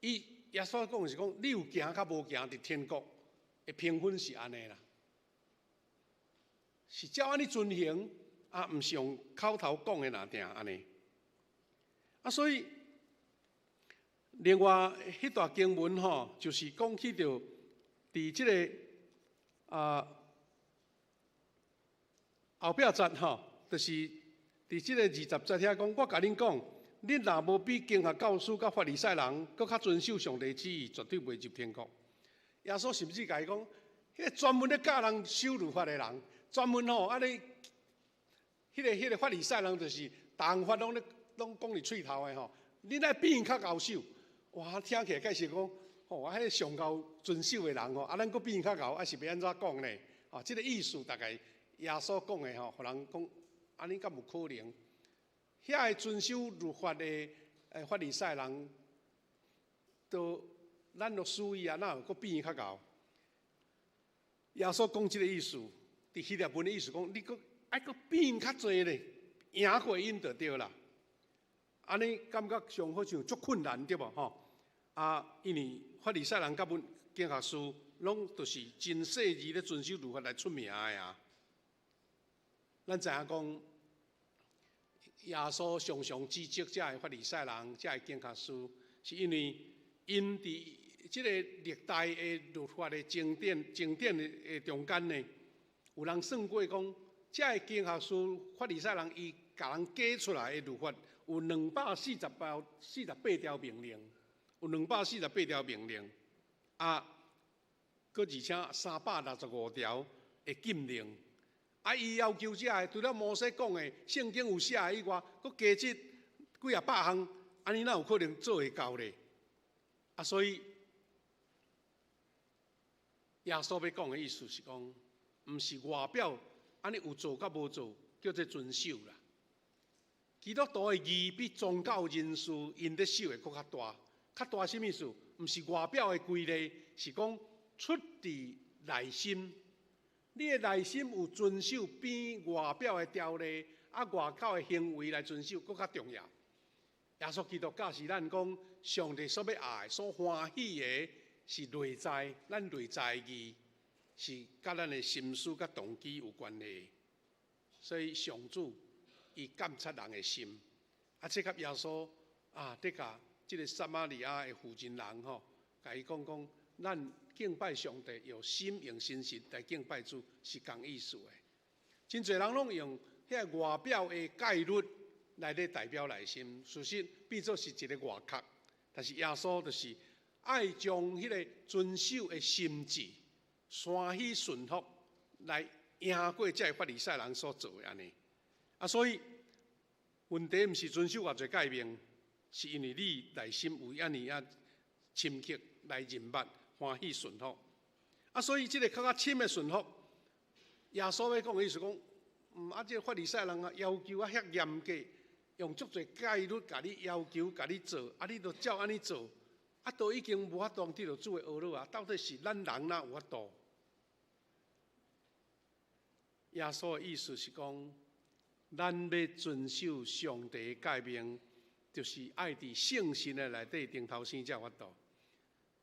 C: 伊耶穌講是講，你有行佮無行佇天國的評分是按呢啦，是照按呢遵行，啊，毋是用口頭講的爾定按呢。啊，所以另外彼段經文吼，就是講起著佇這个啊後壁節吼，就是佇這个20節遐講，我共恁講，恁若無比經學教師佮法利賽人閣較遵守上帝旨意，絕對袂入天國。耶穌甚至共伊講，彼个專門咧教人守律法的人，專門吼按呢，彼个法利賽人就是逐項法攏咧攏講佇喙頭的吼，恁愛比𪜶較𠢕守。哇，聽起來解釋講，吼，啊，彼个上𠢕遵守的人吼，啊，咱閣比𪜶較𠢕，啊是欲按怎講呢？哦，這个意思大概耶穌講的吼，予人講，按呢敢有可能？遐个遵守律法的法利賽人，都咱律師伊啊，哪有閣比𪜶較𠢕？耶穌講這个意思，佇希臘文的意思講，你閣愛閣比𪜶較濟咧，贏過𪜶就對啦。按呢感覺上好像足困難對無吼？啊，因為法利賽人佮文經學士攏都是真細膩咧遵守律法來出名的啊。咱知影講，耶穌常常指責這个法利賽人、這个經學士，是因為𪜶佇這个歷代的律法的經典、經典的中間呢，有人算過講，這个經學士、法利賽人伊共人解出來的律法有248、48條命令，有248條命令，啊，閣而且365條的禁令。啊，伊要求這个，除了摩西講的聖經有寫的以外，閣加這幾仔百項，按呢哪有可能做會到咧？啊，所以耶穌欲講的意思是講，毋是外表按呢有做佮無做，叫做遵守啦。基督徒的義比宗教人士𪜶咧守的閣較大，較大啥物意思？毋是外表的規例，是講出自內心。你的內心有遵守比外表的條例啊，外口的行為來遵守，閣較重要。耶穌基督教示咱講，上帝所欲愛、所歡喜的是內在，咱內在的義是佮咱的心思佮動機有關係。所以上主伊監察人的心，啊，這佮耶穌啊，咧共這个撒瑪利亞的婦人人吼，共伊講講，咱敬拜上帝用心用誠實來敬拜主是仝意思的。真濟人攏用遐个外表的戒律來咧代表內心，事實變做是一个外殼。但是耶穌就是愛將彼个遵守的心志，歡喜順服來贏過這个法利賽人所做的按呢。啊，所以問題毋是遵守偌濟誡命，是因為你內心有按呢仔深刻來認捌歡喜順服。啊，所以這个較較深的順服，耶穌欲講的意思講，啊，這个法利賽人啊，要求啊遐嚴格，用足濟戒律共你要求，共你做，啊，你都照按呢做，啊，都已經無法度得著主的呵咾啊！到底是咱人哪有法度？耶穌的意思是講，咱欲遵守上帝的誡命，就是愛佇聖神的內底重頭生才有法度，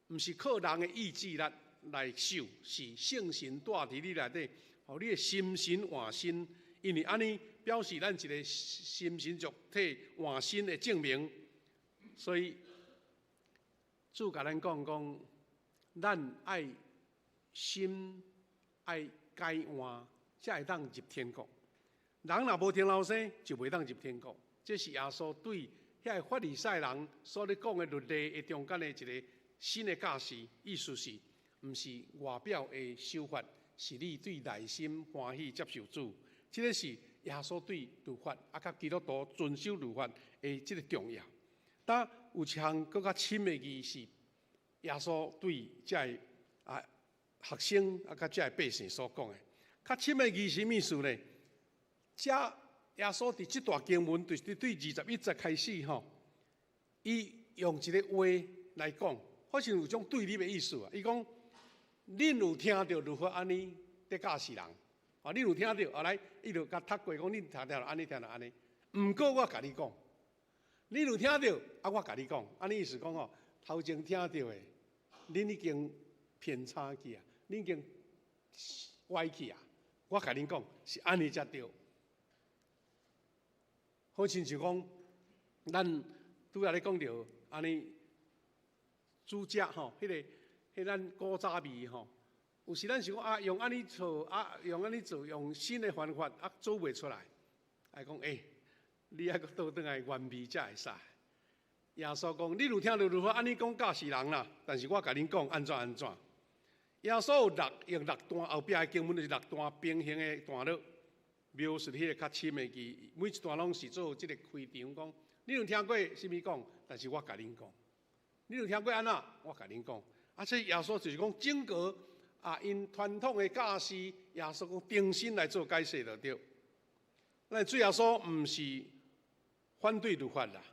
C: 毋是靠人的意志力來守，是聖神住佇你內底，予你的心神換新，因為按呢表示咱一个心神肉體換新的證明。所以主共咱講講，咱愛心愛改換，才會當入天國。人若無重頭生，就袂當入天國。這是耶穌對遐个法利賽人所咧講的律例的中間的一个新的教示，意思是，毋是外表的守法，是你對內心歡喜接受主。這个是耶穌對律法，啊，佮基督徒遵守律法的這个重要。但有一項閣較深的義是耶穌對這个啊學生啊，佮這个百姓所講的。較深的義是啥物意思呢？遮耶穌佇這段經文，就是對21節開始吼，伊用一个話來講，好像有種對立的意思啊。伊講，恁有聽著律法按呢佇教示人，啊，恁有聽著，後來伊就共讀過講，恁聽著按呢聽著按呢。毋過我共你講，恁有聽著，啊，我共你講，按呢意思講吼，頭前聽著的，恁已經偏差去啊，恁已經歪去啊。我共恁講，是按呢才對。好親像講，咱拄仔咧講著按呢煮食吼，彼个彼咱古早味吼，有時咱想講啊，用按呢做啊，用按呢做，用新的方法啊，做袂出來。愛講欸，你愛閣倒轉來原味才會使。耶穌講，你有聽著律法按呢講教示人啦，但是我共恁講按怎按怎。耶穌有六用六段後壁的經文就是六段平行的段落。描述彼个較深的義，每一段攏是做這个開場講。你有聽過啥物講？但是我共恁講，你有聽過按怎？我共恁講。啊，這耶穌就是講整個啊，𪜶傳統的教示，耶穌講重新來做解釋就對。咱主耶穌毋是反對律法啦，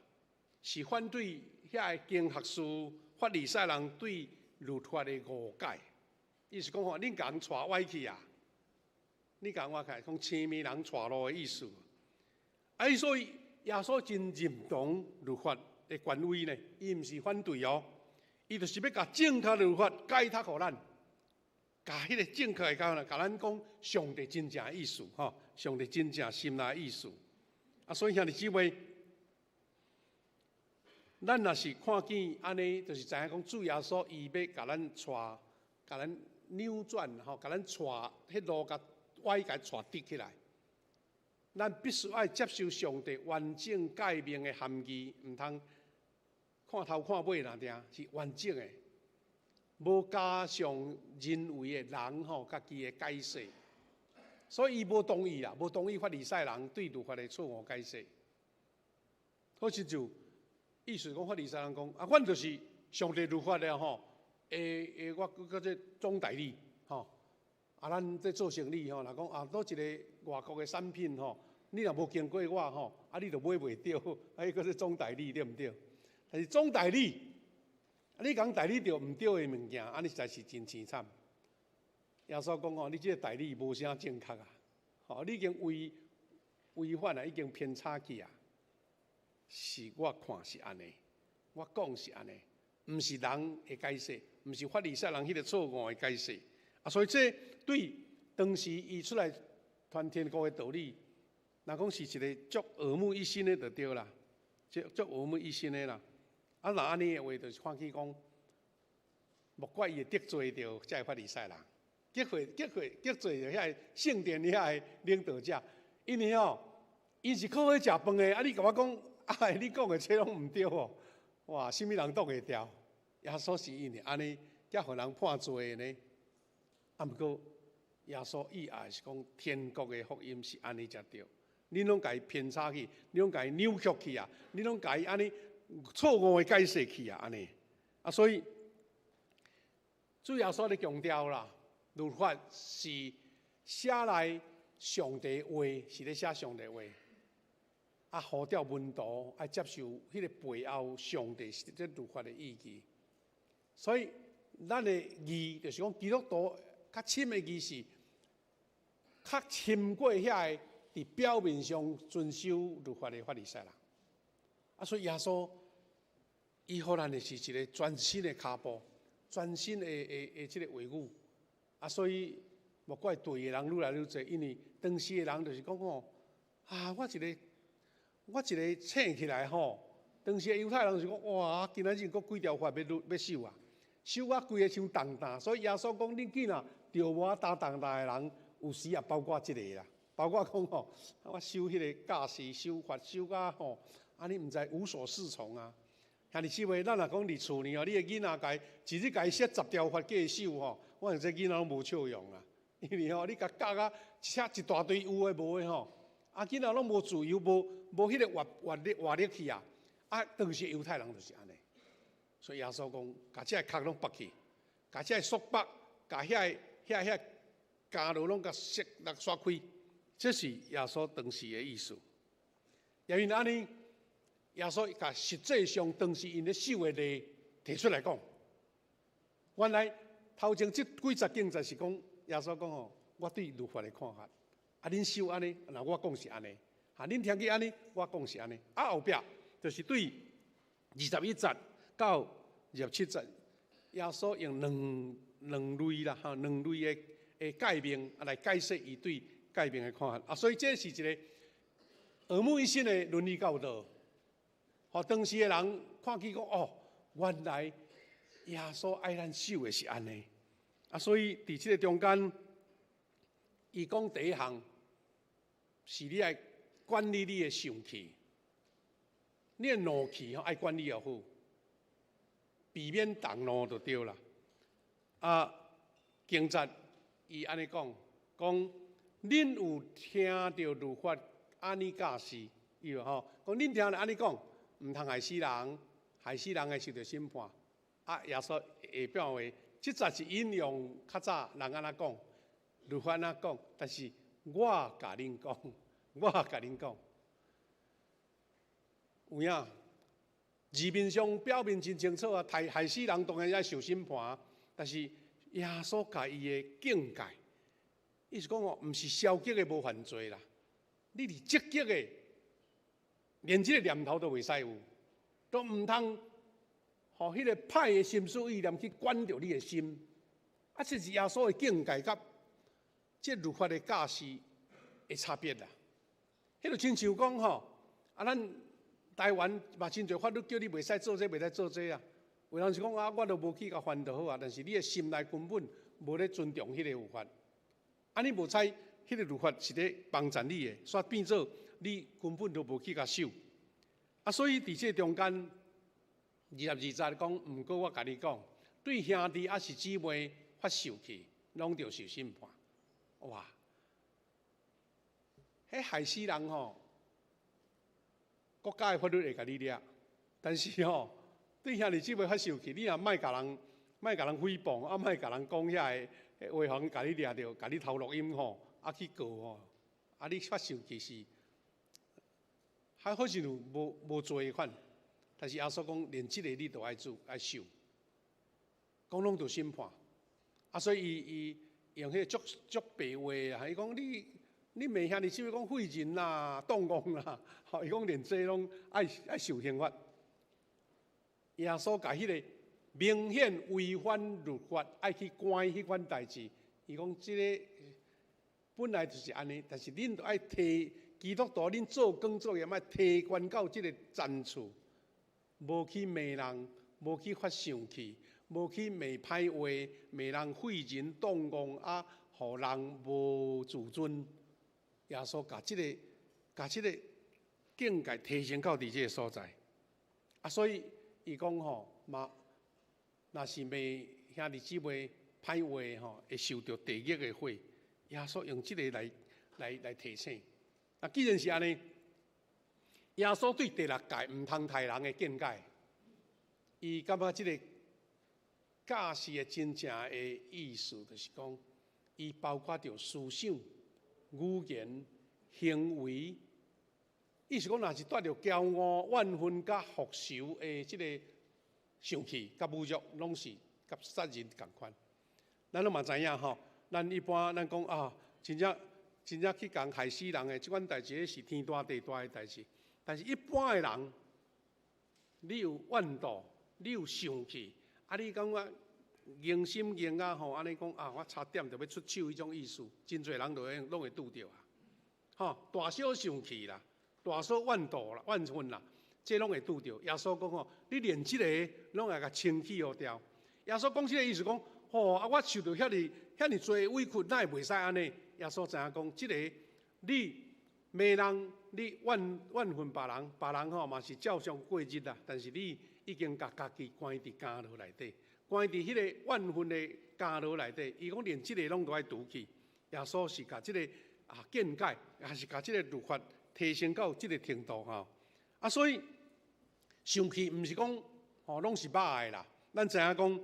C: 是反對遐個經學士、法利賽人對律法的誤解。意思講吼，恁共人帶歪去啊！你共我看，講青糜人帶路的意思。啊，所以耶穌真認同律法的權威呢，伊毋是反對哦，伊就是欲共正確的律法解釋予咱，共彼个正確的教啦，共咱講上帝真正的意思吼，上帝真正心內的意思。啊，所以兄弟姊妹，咱若是看見按呢，就是知影講主耶穌伊欲共咱帶，共咱扭轉吼，共咱帶彼路共歪共帶直起來。咱必須愛接受上帝完整誡命的含義，毋通看頭看尾爾定，是完整的，無加上人為的人吼家己的解釋。所以伊無同意啦，無同意法利賽人對律法的錯誤解釋。好親像意思講法利賽人講啊，阮就是上帝律法的吼，會會我閣叫做總代理吼。啊，咱這做生意吼，若講啊，佗一个外國的產品吼，你若無經過我吼，啊，你就買袂著，啊，彼叫做總代理對毋對？但是總代理，啊，你共代理著毋對的物件，按呢實在是真凄慘。耶穌講吼，你這个代理無啥正確啊，吼，你已經違違反啊，已經偏差去啊。是我看是按呢，我講是按呢，毋是人的解釋，毋是法利賽人彼个錯誤的解釋。啊，所以這對當時伊出來傳天國的道理，若講是一个足耳目一新的就對啦，足足耳目一新的啦。啊，若按呢的話，就是看見講，莫怪伊會得罪著遮个法利賽人，得罪著遐个聖殿遐个領導者，因為吼，𪜶是靠咧食飯的，啊，你共我講，啊，你講的這攏毋對哦，哇，啥物人擋會牢？耶穌是因為按呢，才予人判罪的呢。啊，毋過耶穌意也是講，天國的福音是按呢才對。恁攏共伊偏差去，恁攏共伊扭曲去啊！恁攏共伊按呢錯誤的解釋去啊！按呢啊，所以主耶穌咧強調啦，律法是寫來上帝話，是咧寫上帝話。啊，呼召門徒愛接受彼个背後上帝這律法的意義。所以咱的義就是講基督徒較深的義是較深過遐個佇表面上遵守律法的法利賽人。啊，所以耶穌伊予咱的是一个全新的跤步，全新的這个話語。啊，所以莫怪對的人愈來愈濟，因為當時的人就是講吼，啊，我一个醒起來吼，當時的猶太人是講，哇，今仔日閣幾條法欲守啊，守啊規个像重擔。所以耶穌講，恁囝若著無擔重擔的人，有時也包括這个啦，包括講吼，我守彼个教示、守法、守甲吼，啊，你毋知無所適從啊。兄弟姊妹，咱若講佇厝呢吼，你的囡仔共伊一日共伊設10條法叫伊守吼，我想這囡仔攏無笑容啊。因為吼，你共教甲寫一大堆有的無的吼，啊，囡仔攏無自由，無彼个活力去啊。啊，當時猶太人就是按呢，所以耶穌講，共這个殼攏拔去，共這个束縛，共遐枷鎖攏共摔落刷開，這是耶穌當時的意思。也因為按呢，耶穌共實際上當時𪜶咧守的例提出來講，原來頭前這幾節經節是講耶穌講吼，我對律法的看法，啊，恁守按呢，若我講是按呢，哈，恁聽見按呢，我講是按呢，啊，後壁就是對21節到27節，耶穌用兩類啦，哈，兩類的誡命啊來解釋伊對誡命的看法，啊，所以這是一个耳目一新的倫理教導。予當時的人看見講，哦，原來耶穌愛咱守的是按呢，啊，所以佇這个中間，伊講第一項是你愛管理你的想氣，你的怒氣吼愛管理予好，避免動怒就對啦。啊，經節伊按呢講，講恁有聽著律法按呢教示，伊話吼，講恁聽著按呢講，毋通害死人，害死人會受著審判。啊，耶穌下壁話，這節是引用較早人按怎講，律法按怎講，但是我共恁講，我共恁講，有影字面上表面真清楚啊，害死人當然愛受審判，但是耶穌共伊的境界，伊是講哦，毋是消極的無犯罪啦，你是積極的，連這個念頭都袂使有，都毋通予彼个歹的心思意念去管著你的心。啊，這是耶穌的境界佮這律法的教示的差別啦。彼就親像講吼，啊，咱台灣嘛真濟法律叫你袂使做這，袂使做這啊。有人是講啊，我都無去共犯就好啊，但是你的心內根本無咧尊重彼个律法，啊，你無采彼个律法是咧幫助你的，煞變做你根本都無去共守。啊，所以佇這中間22節講，毋過我共你講，對兄弟抑是姊妹發受氣，攏著受審判。哇！彼害死人吼，國家的法律會共你掠，但是吼，對兄弟姊妹發受氣，你若莫共人誹謗，啊，莫共人講遐个話，予共你掠著，共你偷錄音吼，啊去告吼，啊你發受氣是，還好像有無罪款，但是耶穌講，連這个你都愛做愛守，講攏著審判，啊，所以伊用彼个足足白話啊，伊講你罵兄弟姊妹講廢人啦、蕩戇啦，吼，伊講連這攏愛受刑罰。耶穌共彼个明顯違反律法，愛去關彼款代誌，伊講這个本來就是按呢，但是恁著愛提基督徒恁做工作業，愛提懸到這个層次，無去罵人，無去發生氣，無去罵歹話，罵人廢人當戇啊，予人無自尊。耶穌共這个境界提升到佇這个所在。啊，所以伊講吼嘛，若是罵兄弟姊妹歹話吼，會受著地獄的火。耶穌用這个來提醒。啊，既然是按呢，耶穌對第六誡毋通刣人的見解，伊感覺這个教示的真正的意思，就是講，伊包括著思想、語言、行為，意思講，若是帶著驕傲、怨恨佮復仇的這个生氣佮侮辱，攏是佮殺人仝款。咱攏嘛知影吼，咱一般咱講啊，真正真正去共害死人的這款代誌，是天大地大的代誌。但是一般的人，你有怨妒，你有生氣，啊，你感覺硬心硬啊吼，按呢講啊，我差點就欲出手彼種意思，真濟人都會攏會拄著啊。吼，大小生氣啦，大小怨妒啦、怨恨啦，這攏會拄著。耶穌講吼，你連這个攏愛共清去予掉。耶穌講這个意思講，吼啊，我受著遐爾遐爾濟委屈，哪會袂使按呢？耶穌知影講，這个你罵人，你怨恨別人，別人吼嘛是照常過日啦。但是你已經共家己關佇監牢內底，關佇彼个怨恨的監牢內底。伊講連這个攏都愛除去。耶穌是共這个啊見解，抑是共這个律法提升到這个程度吼。啊，所以生氣毋是講吼攏是歹的啦。咱知影講，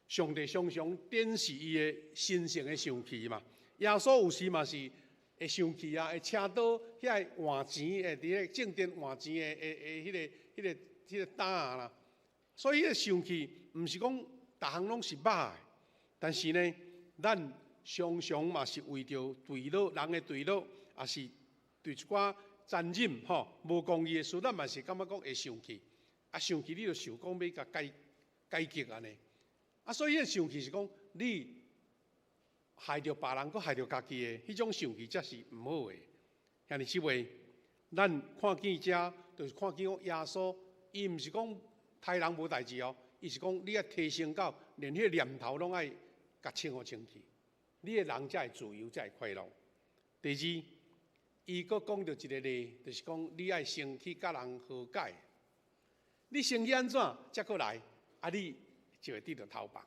C: 上帝常常展示伊的神聖的生氣嘛。耶穌有時嘛是會生氣啊，會請倒遐个換錢的，佇咧正殿換錢的的的彼个、彼个、彼个擔仔啦。所以彼个生氣毋是講逐項攏是歹的，但是呢，咱常常嘛是為著墜落人的墜落，抑是對一寡殘忍吼無公義的事，咱嘛是感覺講會生氣。啊，生氣你就想講欲共解決按呢。啊，所以彼个生氣是講你害著別人，閣害著家己的彼種生氣，才是毋好的。兄弟姊妹，咱看見遮，就是看見講耶穌，伊毋是講刣人無代誌哦，伊是講你愛提升到連彼個念頭攏愛共清予清氣，你的人才會自由，才會快樂。第二，伊閣講著一个例，就是講你愛先去佮人和解，你先去按怎，才閣來，啊，你就會得著頭放。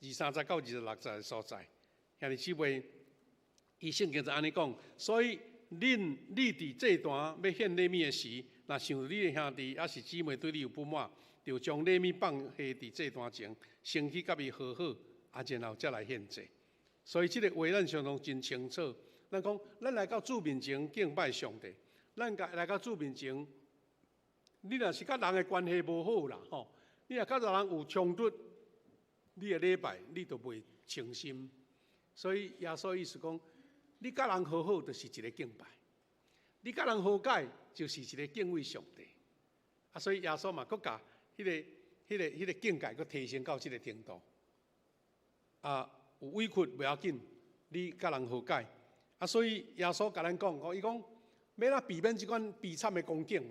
C: 23節到26節的所在，兄弟姊妹，伊聖經就按呢講，所以恁你佇祭壇欲獻禮物的時，若想著你的兄弟抑是姊妹對你有不滿，就將禮物放下佇祭壇前，先去佮伊和好，啊，然後才來獻祭。所以這个話咱相當真清楚。咱講，咱來到主面前敬拜上帝，咱來到主面前，你若是佮人的關係無好啦，吼，你若佮人有衝突，你的禮拜你就袂清心。所以耶穌意思講，你佮人和好，就是一个敬拜；你佮人和解，就是一个敬畏上帝。啊，所以耶穌嘛，閣共彼个境界，閣提升到這个程度。啊，有委屈袂要緊，你佮人和解。啊，所以耶穌共咱講，伊講欲按怎避免這款悲慘的光景？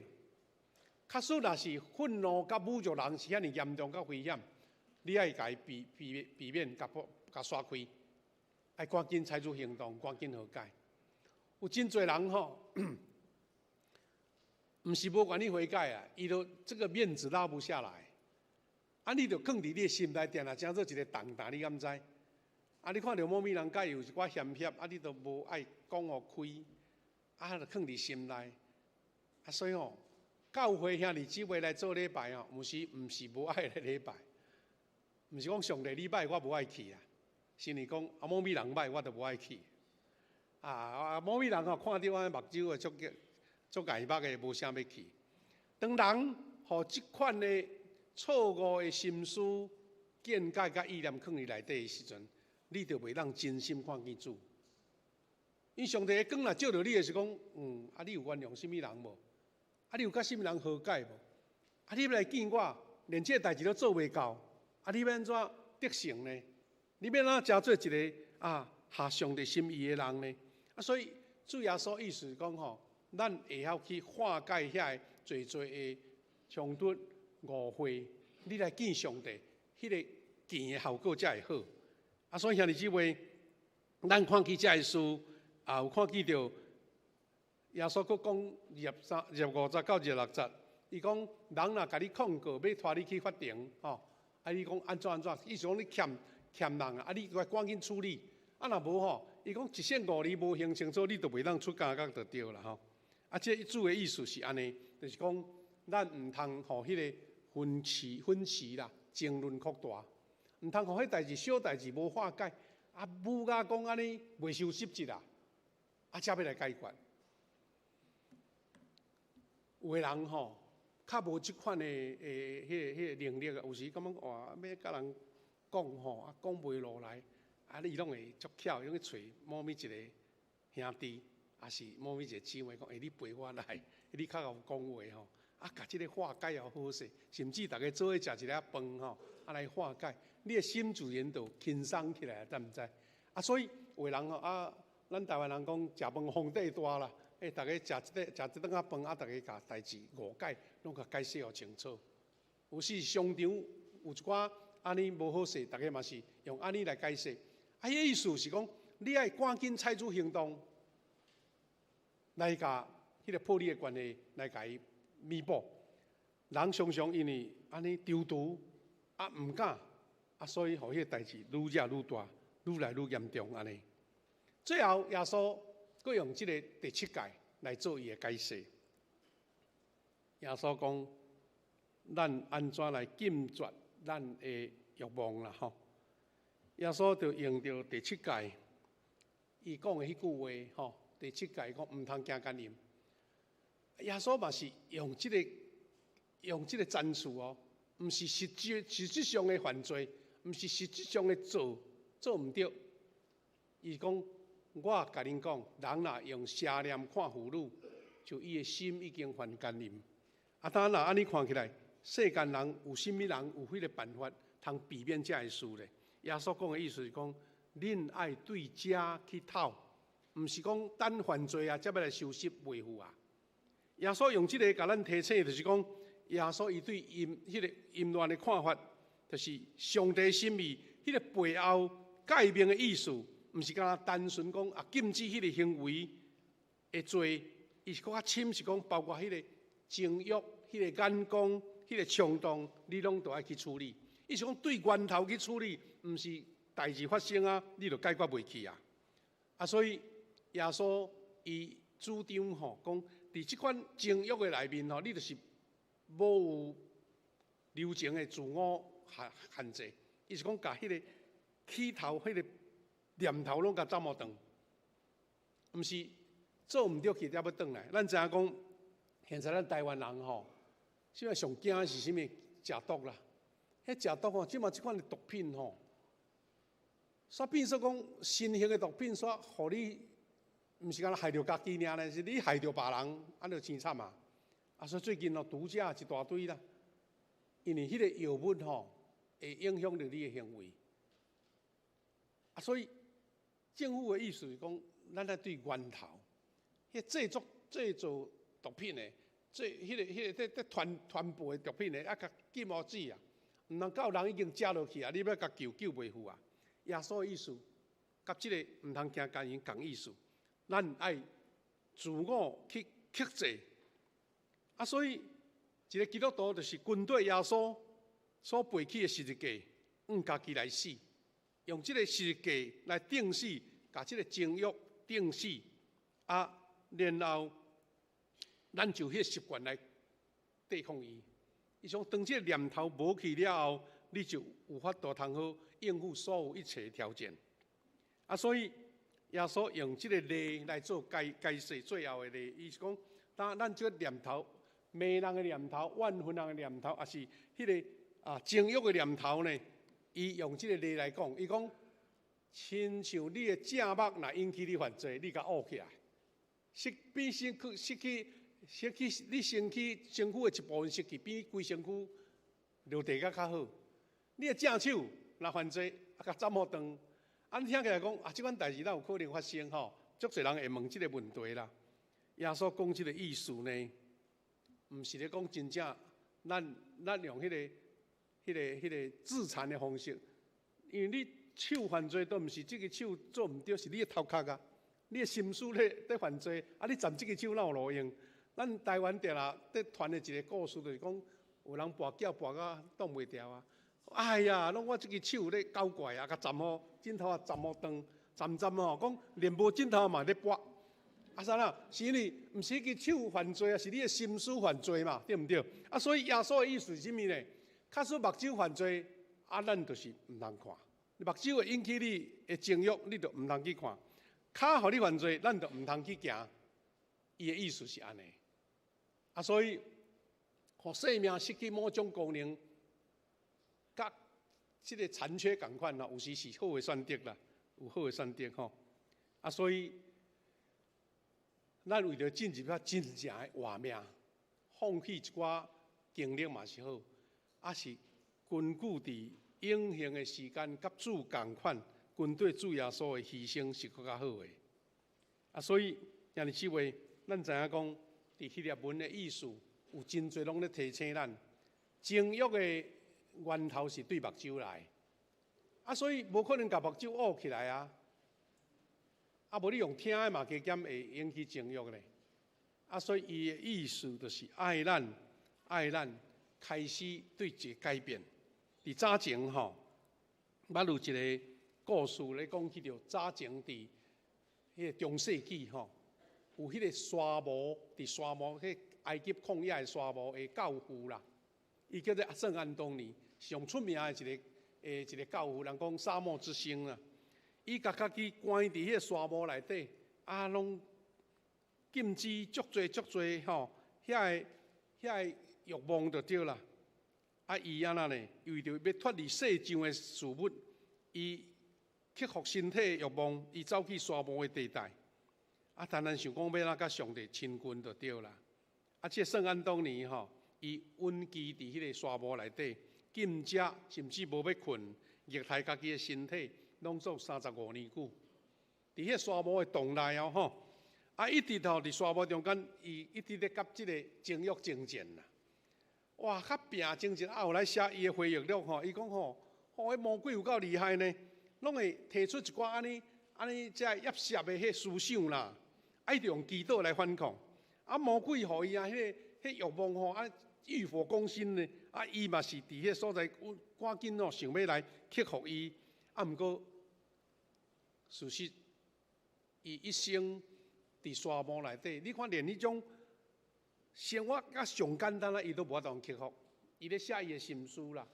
C: 假使若是憤怒佮侮辱人是遐爾嚴重佮危險，你愛共伊避免共共徙開，愛趕緊採取行動，趕緊和解。有真濟人吼，毋是無願意悔改啊，伊都這个面子拉不下來。啊，你就囥佇你的心內，定定成做一个重擔，你敢知？啊，你看著某物人佮伊有一寡嫌隙，啊，你都無愛講予開，啊，就囥佇心內。啊，所以吼，教會兄弟姊妹來做禮拜吼，毋是無愛來禮拜，毋是講上帝你䆀我無愛去啊，是因為講啊某物人䆀我都無愛去。啊啊，某物人吼看著我目睭會足足礙目的，無啥欲去。當人予這款的錯誤的心思、見解佮意念囥佇內底的時陣，你就袂當真心看見主。因為上帝的光若照著你的時講，啊，你有原諒啥物人無？啊，你有佮啥物人和解無？啊，你欲來見我，連這个代誌都做袂到，啊，你欲按怎得勝呢？你欲按怎成做一个啊合上帝心意的人呢？啊，所以主耶穌意思講吼，咱會曉去化解遐个濟濟的衝突、誤會，你來見上帝，彼個見的效果才會好。啊，所以兄弟姊妹，咱看見這个事，也有看見著耶穌閣講23、25節到26節，伊講人若共你控告，欲拖你去法庭，吼，啊，你講按怎按怎，意思講你欠欠人啊，啊，你閣趕緊處理，啊，若無吼，伊講一聖五日無還清楚，你就袂當出監獄就對啦吼。啊，這主的意思是按呢，就是講咱毋通予彼个分歧分歧啦，爭論擴大，毋通予彼代誌小代誌無化解，啊，母甲講按呢袂收拾一啦，啊，才欲來解決。有的人吼，較無這款的欸，彼個能力啊，有時感覺哇，欲共人講吼，啊，講袂落來，啊，伊攏會足巧，攏去揣某物一个兄弟，抑是某物一个姊妹講，欸，你陪我來，你較會講話吼，啊，共這个化解予好勢，甚至逐家做伙食一粒飯吼，啊來化解，你的心自然就輕鬆起來，知毋知？啊，所以有的人吼，啊，咱台灣人講食飯皇帝大啦。欸，逐家食一个食一頓仔飯，啊，逐家共代誌誤解，攏共解釋予清楚。有時商場有一寡按呢無好勢，逐家嘛是用按呢來解釋。啊，彼个意思是講，你愛趕緊採取行動，來共彼个破裂的關係來共伊彌補。人常常因為按呢躊躇，啊，毋敢，啊，所以予彼个代誌愈惹愈大，愈來愈嚴重按呢。最後耶穌閣用這个第七誡來做伊的解釋。耶穌講：咱按怎來禁絕咱的欲望啦？吼！耶穌就用著第七誡，伊講的彼句話，吼，第七誡講毋通行姦淫。耶穌嘛是用這个層次哦，毋是實質上的犯罪，毋是實質上的做毋著。伊講，我共恁講，人若用邪念看婦女，就伊的心已經犯姦淫。啊，當若按呢看起來，世間人有啥物人有彼个辦法通避免這个事咧？耶穌講的意思是講，恁愛對這去討，毋是講等犯罪啊，才欲來收拾維護啊。耶穌用這个共咱提醒，就是講，耶穌伊對淫彼个淫亂的看法，就是上帝心意彼个背後誡命的意思。毋是干焦單純講啊，禁止彼个行為的罪，伊是閣較深，是講包括彼个情欲、彼个眼光、彼个衝動，你攏都愛去處理。伊是講對源頭去處理，毋是代誌發生啊，你就解決袂去啊。啊，所以耶穌伊主張吼，講佇這款情欲的內面吼，你就是無有留情的自我限制。伊是講共彼个起頭彼个念頭攏共斬予斷，毋是做毋著去才欲轉來。咱知影講，現在咱台灣人吼，現在上驚的是啥物？食毒啦！彼食毒吼，這馬這款的毒品吼，煞變做講新型的毒品，煞予你，毋是干焦害著家己爾呢，是你害著別人，按呢就真慘啊！啊，所以最近哦，毒駕一大堆啦，因為彼個藥物吼，會影響著你的行為。啊，所以政府的意思是講，咱愛對源頭，彼製造毒品的，製彼個佇傳播的毒品的，啊，共禁予止啊，毋通到人已經食落去啊，你欲共救救袂赴啊。耶穌的意思，佮這个毋通行姦淫仝意思，咱愛自我去克制。啊，所以一个基督徒就是跟隨耶穌所背起的十字架，向家己來死。用這个十字架來釘死，共這个情欲釘死，啊，然後咱就彼个習慣來對抗伊。伊講當這个念頭無去了後，你就有法度通好應付所有一切挑戰。啊，所以耶穌用這个例來做解釋，最後的例，伊是講，當咱這个念頭、罵人的念頭、怨恨人的念頭，抑是彼个啊情欲的念頭呢？伊用這个例來講，伊講，親像你的正目若引起你犯罪，你共挖起來，失比身軀失去失去你身軀身軀的一部分失去，比規身軀落地閣較好。你的正手若犯罪，啊，共斬予斷。按呢聽起來講啊，這款代誌哪有可能發生吼？足濟人會問這个問題啦。耶穌講這个意思呢，毋是咧講真正，咱用彼个自殘的方式，因為你手犯罪都毋是這个手做毋對，是你的頭殼啊，你的心思咧犯罪，啊，你攢這个手哪有路用？咱台灣定啦，咧傳的一个故事，就是講有人跋筊跋甲擋袂牢啊！哎呀，攏我這个手咧搞怪啊，共攢予枕頭啊攢予長，攢攢吼，講連無枕頭嘛咧跋。啊啥啦？是因為毋是彼个手犯罪啊，是你的心思犯罪嘛，對毋對？啊，所以耶穌的意思是啥物呢？假使目睭犯罪，啊，咱就是毋通看。目睭會引起你的情欲，你就毋通去看。跤予你犯罪，咱就毋通去行。伊的意思是按呢。啊，所以，予生命失去某種功能，佮這个殘缺仝款吼，有時是好的選擇啦，有好的選擇吼。啊，所以，咱為著進入較真正的活命，放棄一寡經歷嘛是好，啊是根據佇永恆的時間佮主仝款，跟綴主耶穌的犧牲是閣較好的。啊，所以兄弟姊妹，咱知影講，佇希臘文的意思有真濟攏咧提醒咱，情欲的源頭是對目睭來，啊，所以無可能共目睭捂起來啊。啊，無你用聽的嘛，加減會引起情欲咧。啊，所以伊的意思就是愛咱開始對一个改變。佇早前吼，捌有一个故事咧講起著早前佇彼个中世紀吼，有彼个沙漠，佇沙漠，彼埃及曠野的沙漠的教父啦，伊叫做聖安東尼，上出名的一个教父，人講沙漠之星啦。伊共家己關佇彼个沙漠內底，啊，攏禁止足濟足濟吼，遐個欲望就對啦。啊，伊按怎呢？為著欲脫離世上的事物，伊克服身體的欲望，伊走去沙漠的地帶。啊，單單想講欲按怎佮上帝親近就對啦。啊，這个聖安東尼吼，伊隱居佇彼个沙漠內底，禁食，甚至無欲睏，虐待家己的身體，攏總35年久。佇彼个沙漠的洞內哦吼，啊，一直吼佇沙漠中間，伊一直咧佮這个情欲爭戰啦。哇，較拚爭戰，啊，後來寫伊的回憶錄吼，伊講吼，吼，彼魔鬼有夠厲害呢，攏會提出一寡按呢按呢這個壓涉的彼思想啦，啊，伊就用祈禱來反抗。啊，魔鬼予伊啊，彼欲望吼，啊，欲火攻心呢，啊，伊嘛是佇彼个所在，趕緊吼想欲來克服伊，啊，毋過事實，伊一生佇沙漠內底，你看連彼種生活較上簡單啊，伊都無法度克服。伊咧寫伊的心思啦，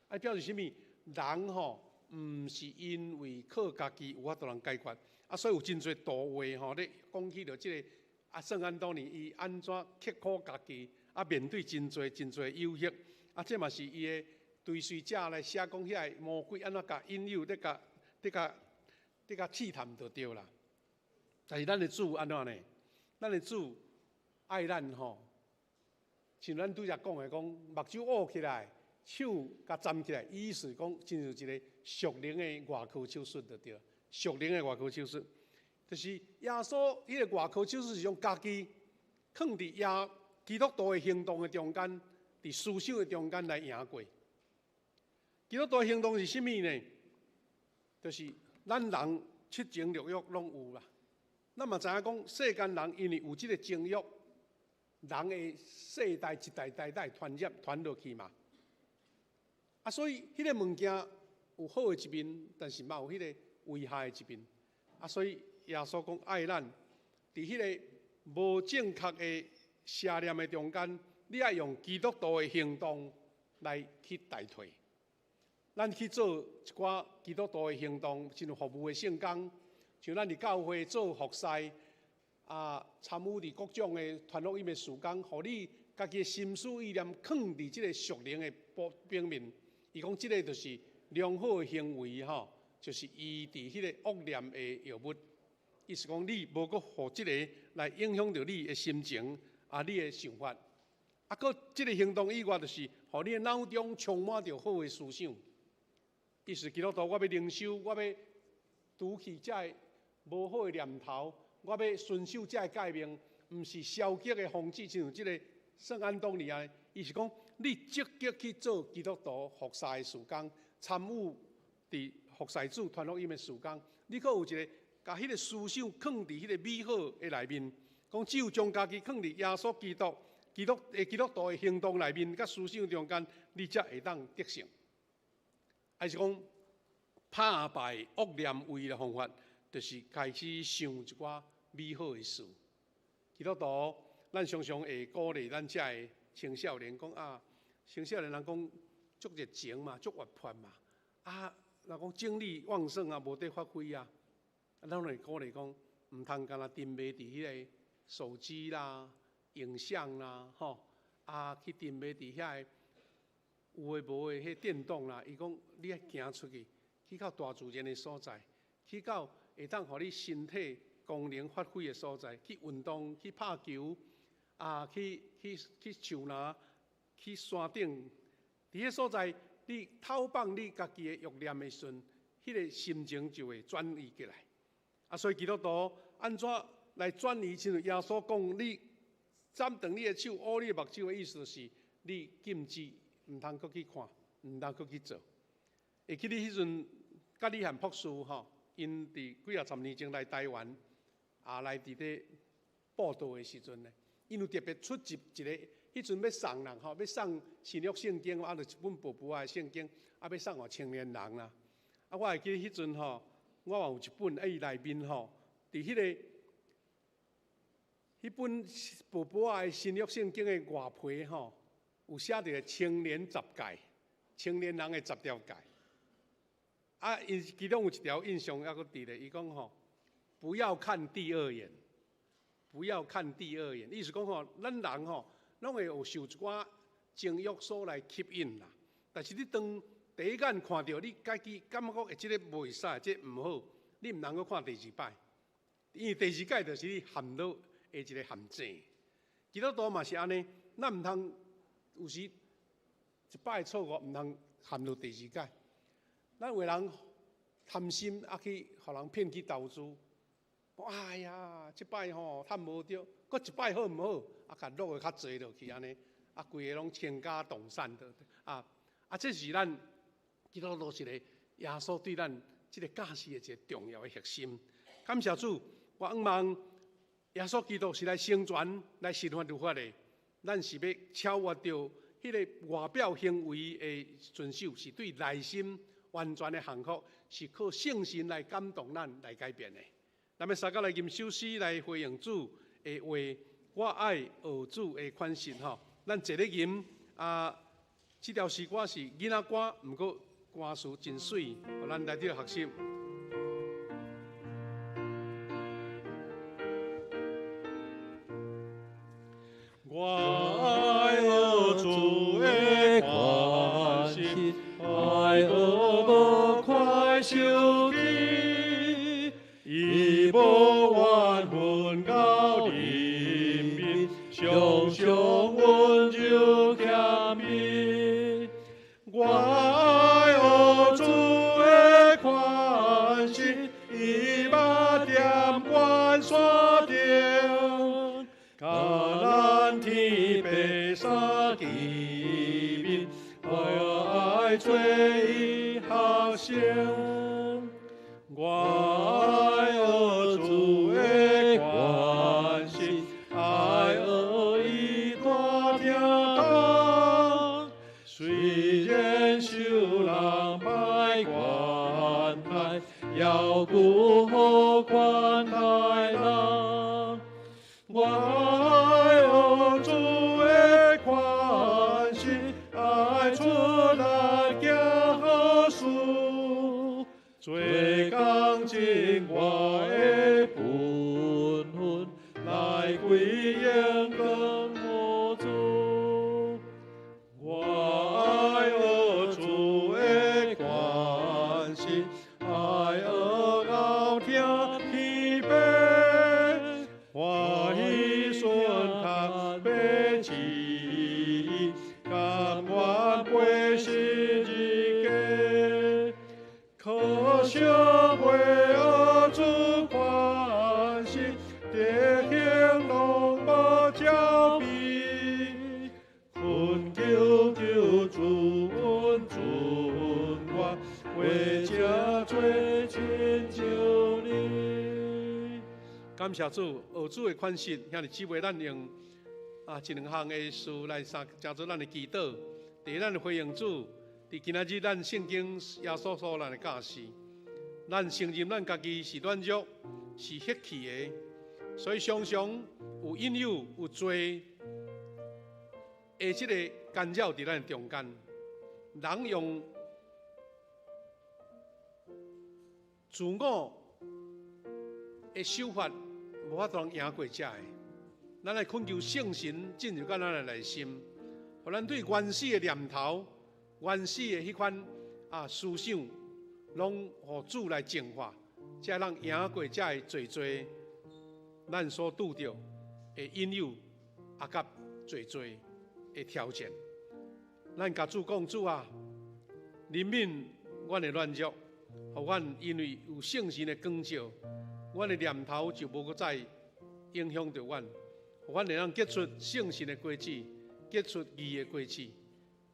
C: 啊，表示啥物？人吼，毋是因為靠家己有法度通解決，啊，所以有真濟圖畫吼咧講起著這个啊，聖安東尼伊按怎刻苦家己，啊，面對真濟真濟誘惑，啊，這嘛是伊的追隨者來寫講遐个魔鬼按怎共引誘，咧共試探就對啦。但是咱的主按怎呢？咱的主愛咱吼，像咱拄才講的講，目睭捂起來，手共攢起來，意思講，親像一个屬靈的外科手術就對，屬靈的外科手術，就是耶穌彼个外科手術是用家己囥佇耶基督徒的行動的中間，佇思想的中間來贏過。基督徒的行動是啥物呢？就是咱人七情六欲攏有啦。咱嘛知影講，世間人因為有這个情欲，人的世代一代代代傳入傳落去嘛。啊，所以彼个物件有好的一面，但是嘛有彼个危害的一面。啊，所以耶穌講愛咱，佇彼个無正確的邪念的中間，你愛用基督徒的行動來去代替。咱去做一寡基督徒的行動，親像服務的聖工，像咱佇教會做服侍，啊，參與佇各種的傳福音的事工，予你家己的心思意念囥佇這个屬靈的表面。伊講這个就是良好的行為吼，就是醫治彼个惡念的藥物。意思講你無閣予這个來影響著你的心情啊，你的想法。啊，閣這个行動以外，就是予你的腦中充滿著好的思想。意思基督徒，我欲靈修，我欲除去這个無好的念頭，我欲遵守這个誡命，毋毋是消極的防止，親像這个聖安東尼按呢，伊是講你積極去做基督徒服侍的事工，參與佇服侍主傳福音的事工，你閣有一个共彼个思想囥佇彼个美好的內面，講只有將家己囥佇耶穌基督、基督的基督徒的行動內面，佮思想中間，你才會當得勝。還是講拍敗惡念唯一的方法，就是開始想一寡美好的事。基督徒，咱常常會鼓勵咱遮的青少年講啊，青少年人講足熱情嘛，足活潑嘛，啊，若講精力旺盛啊，無得發揮啊，啊，咱會鼓勵講，毋通干焦沉迷佇彼个手機啦、影像啦，吼，啊，去沉迷佇遐个有的無的彼電動啦。伊講你愛行出去，去到大自然的所在，去到會當予你身體功能發揮的所在，去運動、去拍球，啊，去去去樹林、去山頂，佇彼所在，你透放你家己的欲念的時陣，彼个心情就會轉移過來。啊，所以基督徒按怎來轉移？親像耶穌講，你斬斷你的手，烏你的目睭的意思，就是你禁止，毋通閣去看，毋通閣去做。會記得彼陣，甲李漢博士吼，𪜶佇幾仔十年前來台灣，啊來佇咧布道的時陣呢，𪜶有特別出席一个，彼陣欲送人吼，欲送新約聖經，啊，就一本薄薄的聖經，啊，欲送予青年人啦。啊，我會記得彼陣吼，我嘛有一本，啊，伊內面吼，佇彼个彼本薄薄的新約聖經的外皮吼，有寫著青年十誡，青年人的十條誡。啊，伊其中有一條印象猶閣佇咧，伊講吼，不要看第二眼，不要看第二眼，意思講吼，咱人吼，攏會有受一寡情慾所來吸引啦。但是你當第一眼看著，你家己感覺講，欸，這个袂使，這个毋好，你毋通閣看第二擺，因為第二擺就是你陷落的一个陷阱。基督徒嘛是按呢，咱毋通有時一擺錯誤，毋通陷入第二擺。咱有的人貪心啊，去予人騙去投資。哎呀，這擺吼趁無著，閣一擺好毋好？啊，共落的較濟落去按呢，啊，規个攏傾家蕩產的，啊啊，這是咱基督徒一個耶穌對咱這个教示的一个重要的核心。感謝主，我向望耶穌基督是來成全、來實現律法的。咱是欲超越著彼个外表行為的遵守，是對內心完全的降服，是靠聖神來感動咱來改變的。咱欲相佮來吟首詩來回應主的話，我愛學主的款式吼。咱坐咧吟啊，這條詩歌是囡仔歌，毋過歌詞真媠，予咱來做學習。我愛學主的款式，愛學無款受氣，伊無怨恨到人民，常常溫柔謙卑。我愛學主的款式，伊肉踮懸山頂，共咱天父相見面，我愛做伊學生。我愛學主的款式，愛學伊大疼痛，雖然受人歹款待，猶閣好款待人。我愛學主的款式，愛出力行好事，做工盡我的本分，來歸榮光予主。我愛學主的款式，愛學𠢕疼天父，歡喜順服父旨意，甘願背十字架。可惜袂學主款式，德行攏無感謝主，學主的款式，兄弟姊妹，咱用一兩項的事來三，成做咱的祈禱。第一，咱回應主，佇今仔日咱聖經耶穌所予咱的教示，咱承認咱家己是軟弱，是血氣的，所以常常有引誘、有罪的這个干擾佇咱中間。人用自我的手法，無法度贏過這个。咱來懇求聖神進入到咱的內心，予咱對原始的念頭、原始的彼款思想，攏予主來淨化，才會當贏過這个罪罪，咱所拄著的引誘，佮罪罪的挑戰。咱共主講，主啊，憐憫阮的軟弱，予阮因為有聖神的光照，阮的念頭就無閣再影響著阮，予阮會當結出聖神的果子，結出義的果子。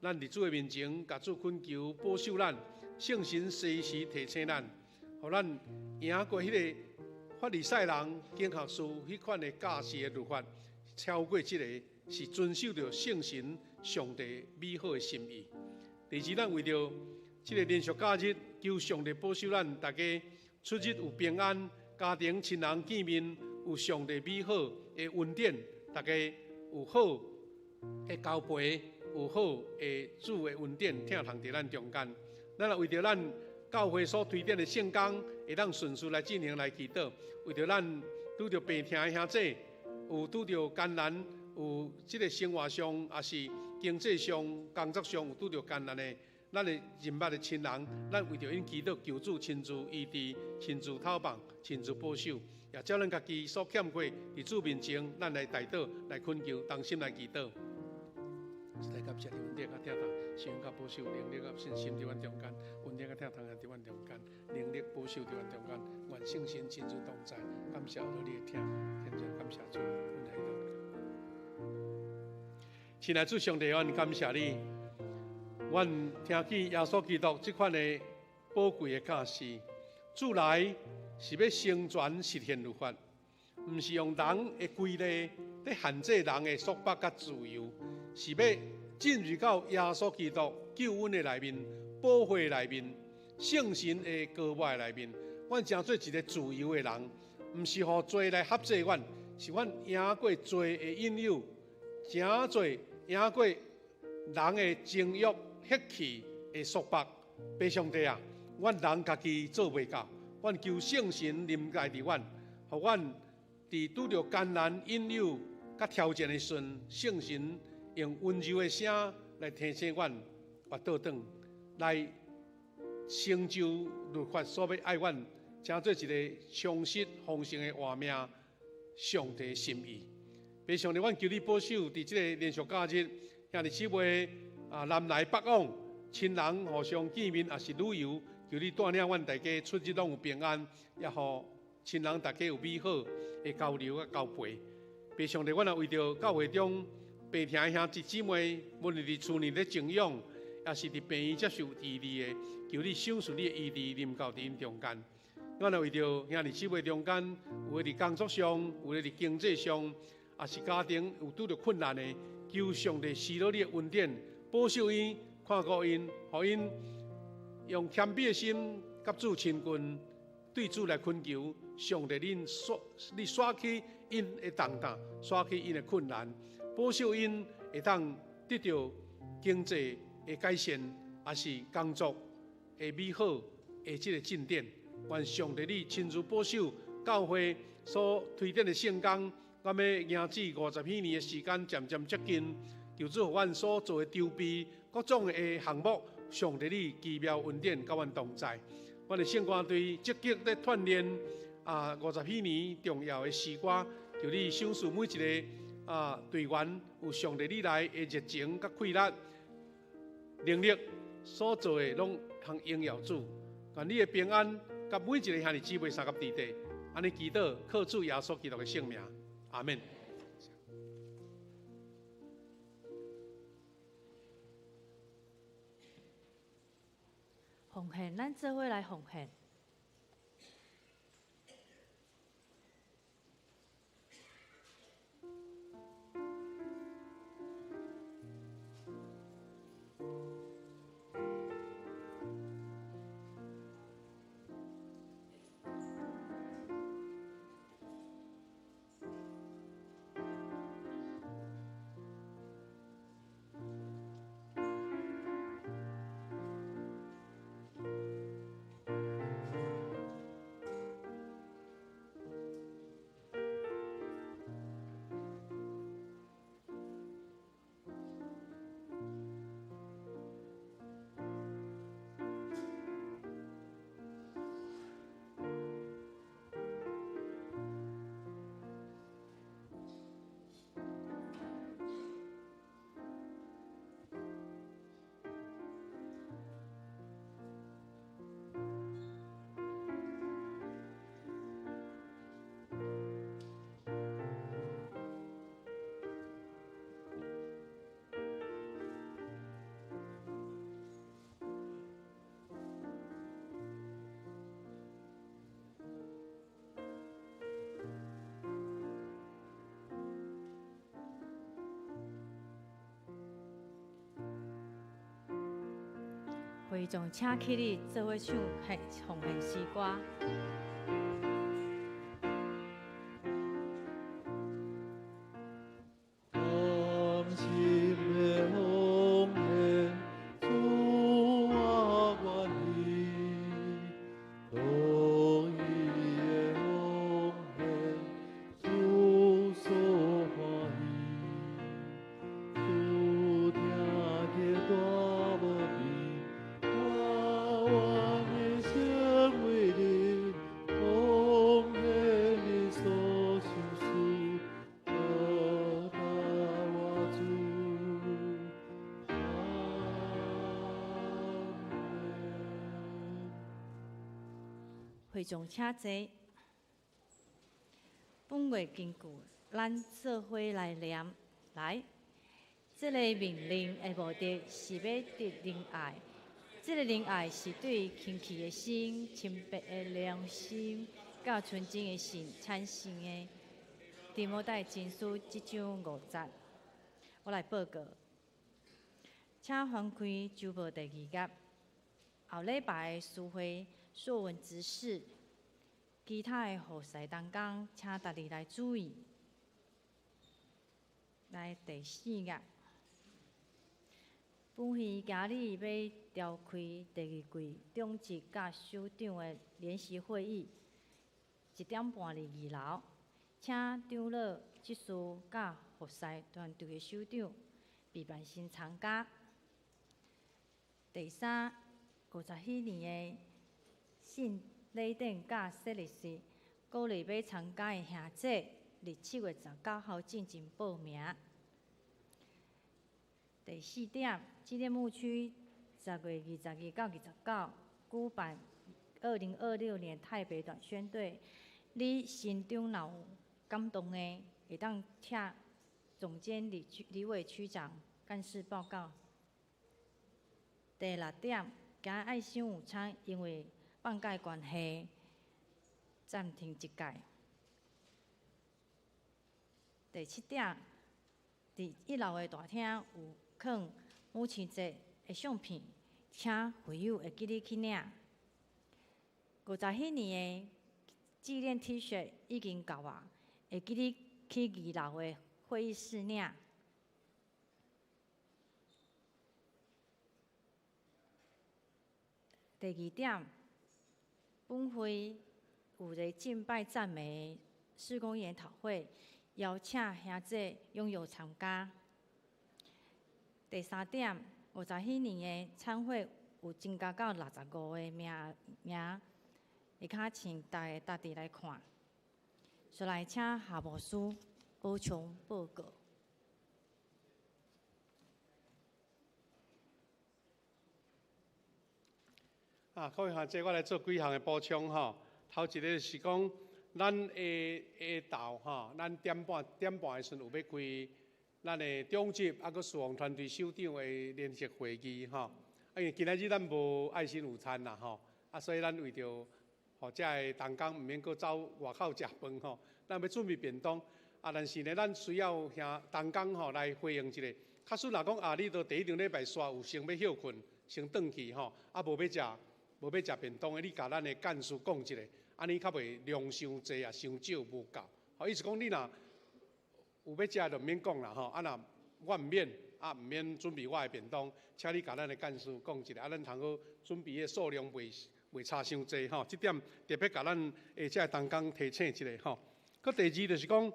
C: 咱佇主的面前，共主懇求保守咱，聖神隨時提醒咱，予咱贏過彼个法利賽人、經學士彼款的教示的律法，超過這个是遵守著聖神上帝美好的心意。第二，咱為著這个連續假日，求上帝保守咱大家出入有平安，家庭親人見面有上帝美好的恩典，大家有好的交陪，有好的主的恩典，疼痛佇咱中間。咱也為著咱教會所推展的聖工，會當順序來進行來祈禱。為著咱拄著病痛的兄弟，有拄著艱難，有這个生活上，抑是經濟上、工作上有拄著艱難的，咱的認捌的親人，咱為著𪜶祈禱，求主親自醫治、親自透放、親自保守，也照咱家己所欠過，佇主面前，咱來代禱、來懇求，同心來祈禱。實在感謝你恩典佮疼痛，聖靈佮保守，能力佮信心佇阮中間，恩典佮疼痛也佇阮中間，能力保守佇阮中間，願聖神親自同在，感謝你的疼，現在感謝主，阮來禱告。親愛主上帝，阮感謝你，阮聽見耶穌基督這款的寶貴的教示，主來是欲成全實現律法，毋是用人的規例咧限制人的束縛佮自由，是欲進入到耶穌基督救恩的內面、保護的內面、聖神的膏抹的內面。阮成做一个自由的人，毋是予罪來轄制阮，是阮贏過罪的引誘，成做贏過人的情慾、血氣的束縛。父上帝啊，阮人家己做袂到，阮求聖神臨在佇阮，予阮佇拄著艱難、引誘、佮挑戰的時陣，聖神用溫柔的聲來提醒阮，會倒轉來成就律法所欲愛阮，成做一个充實豐盛的活命，上帝心意。父上帝，阮求你保守佇這个連續假日，兄弟姊妹南來北往，親人互相見面，抑是旅遊，求你帶領阮大家出入攏有平安，也予親人大家有美好的交流佮交陪。父上帝，阮也為著教會中病痛的兄弟姊妹，無論佇厝內咧靜養，抑是佇病院接受醫治的，求你賞賜你的醫治臨到佇𪜶中間。阮也為著兄弟姊妹中間，有的佇工作上，有的佇經濟上，抑是家庭有拄著困難的，求上帝施落你的恩典，保守𪜶，看顧𪜶，予𪜶用謙卑的心，佮主親近，對主來懇求，上帝恁煞你煞去𪜶的重擔，煞去𪜶的困難，保守𪜶會當得著經濟的改善，抑是工作的美好的這个進展。願上帝你親自保守教會所推展的聖工，阮欲行至50幾年的時間，漸漸接近，求主予阮所做的籌備各種的項目，上帝你奇妙恩典佮阮同在。阮的聖歌隊積極咧鍛鍊50幾年重要的詩歌，求你賞賜每一个隊員有上帝你來的熱情佮氣力、能力所做的攏通榮耀主。願你的平安佮每一个兄弟姊妹相佮弟弟，按呢祈禱，靠主耶穌基督的聖名，阿們。
D: 奉獻，咱做伙來奉獻。會眾請起立，做伙唱奉獻詩歌。會眾請坐。本月根據咱做伙來念來，這个命令的目的是欲得仁愛，這个仁愛是對清氣的心、清白的良心、佮純淨的心產生的。提摩太前書一章五節，我來報告，請翻開週報第二頁，後禮拜的書會說文執事，其他的服侍同工，請逐日來注意。來第四頁，本會今日欲召開第二季長執佮首長的聯席會議，1點半佇二樓，請長老、執事佮服侍團隊的首長備辦先參加。第三，五十禧年的聖禮典佮洗禮式，鼓勵欲參加的兄姐，佇7月19號進前報名。第四點，紀念牧區10月22到29舉辦2026年台北短宣隊。你心中若有感動的，會當請總監李區李偉區長幹事報告。第六點，今愛心午餐因為放假關係暫停一屆。第七點，佇一樓的大廳有囥母親節的相片，請會友會記得去領。五十禧年的紀念 T 恤已經到啊，會記得去二樓的會議室領。第二點，本會有個敬拜讚美事工研討會，邀請兄姐踴躍參加。第三點，五十禧年的餐會有增加到65個名名，下跤請大家逐日來看。續來請夏牧師補充報告。
C: 啊，各位兄姐，我來做幾項的補充吼。頭一个是講，咱下下晝吼，咱點半點半的時陣有欲開咱的長執啊，閣事奉團隊首長的聯席會議吼。啊，因為今仔日咱無愛心午餐啦吼，啊，所以咱為著予遮个同工毋免閣走外口食飯吼，咱欲準備便當。啊，但是呢，咱需要兄同工吼來回應一下。假使若講啊，你著第一場禮拜煞有先欲歇睏，先轉去吼，啊，無欲食。無欲食便當的，你共咱的幹事講一下，按呢較袂量傷濟啊，傷少無夠。吼，意思講你若有欲食就毋免講啦吼，啊若我毋免，啊毋免準備我的便當，請你共咱的幹事講一下，啊咱通好準備的數量袂差傷濟吼。這點特別共咱的這个同工提醒一下吼。閣第二就是講，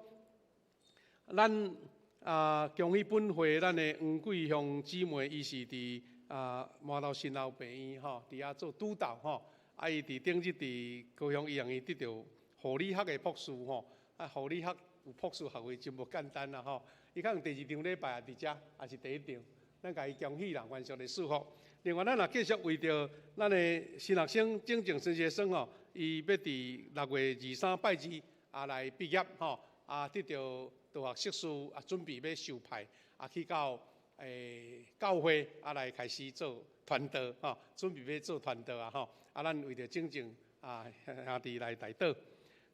C: 咱啊恭喜本會咱的黃桂香姊妹，伊是佇啊，麻豆新老病院吼，佇遐做督導吼，啊，伊佇頂日佇高雄醫學院得著護理學的博士吼，啊，護理學有博士學位真無簡單啦吼。伊可能第二場禮拜也佇遮，也是第一場，咱共伊恭喜啦，願上帝祝福。另外，咱也繼續為著咱的新學生、正正新學生吼，伊欲佇6月23拜二啊來畢業吼，啊，得著大學碩士啊，準備欲受派啊，去到教會啊來開始做傳道吼，準備欲做傳道啊吼，啊，咱為著正正啊兄弟來代禱。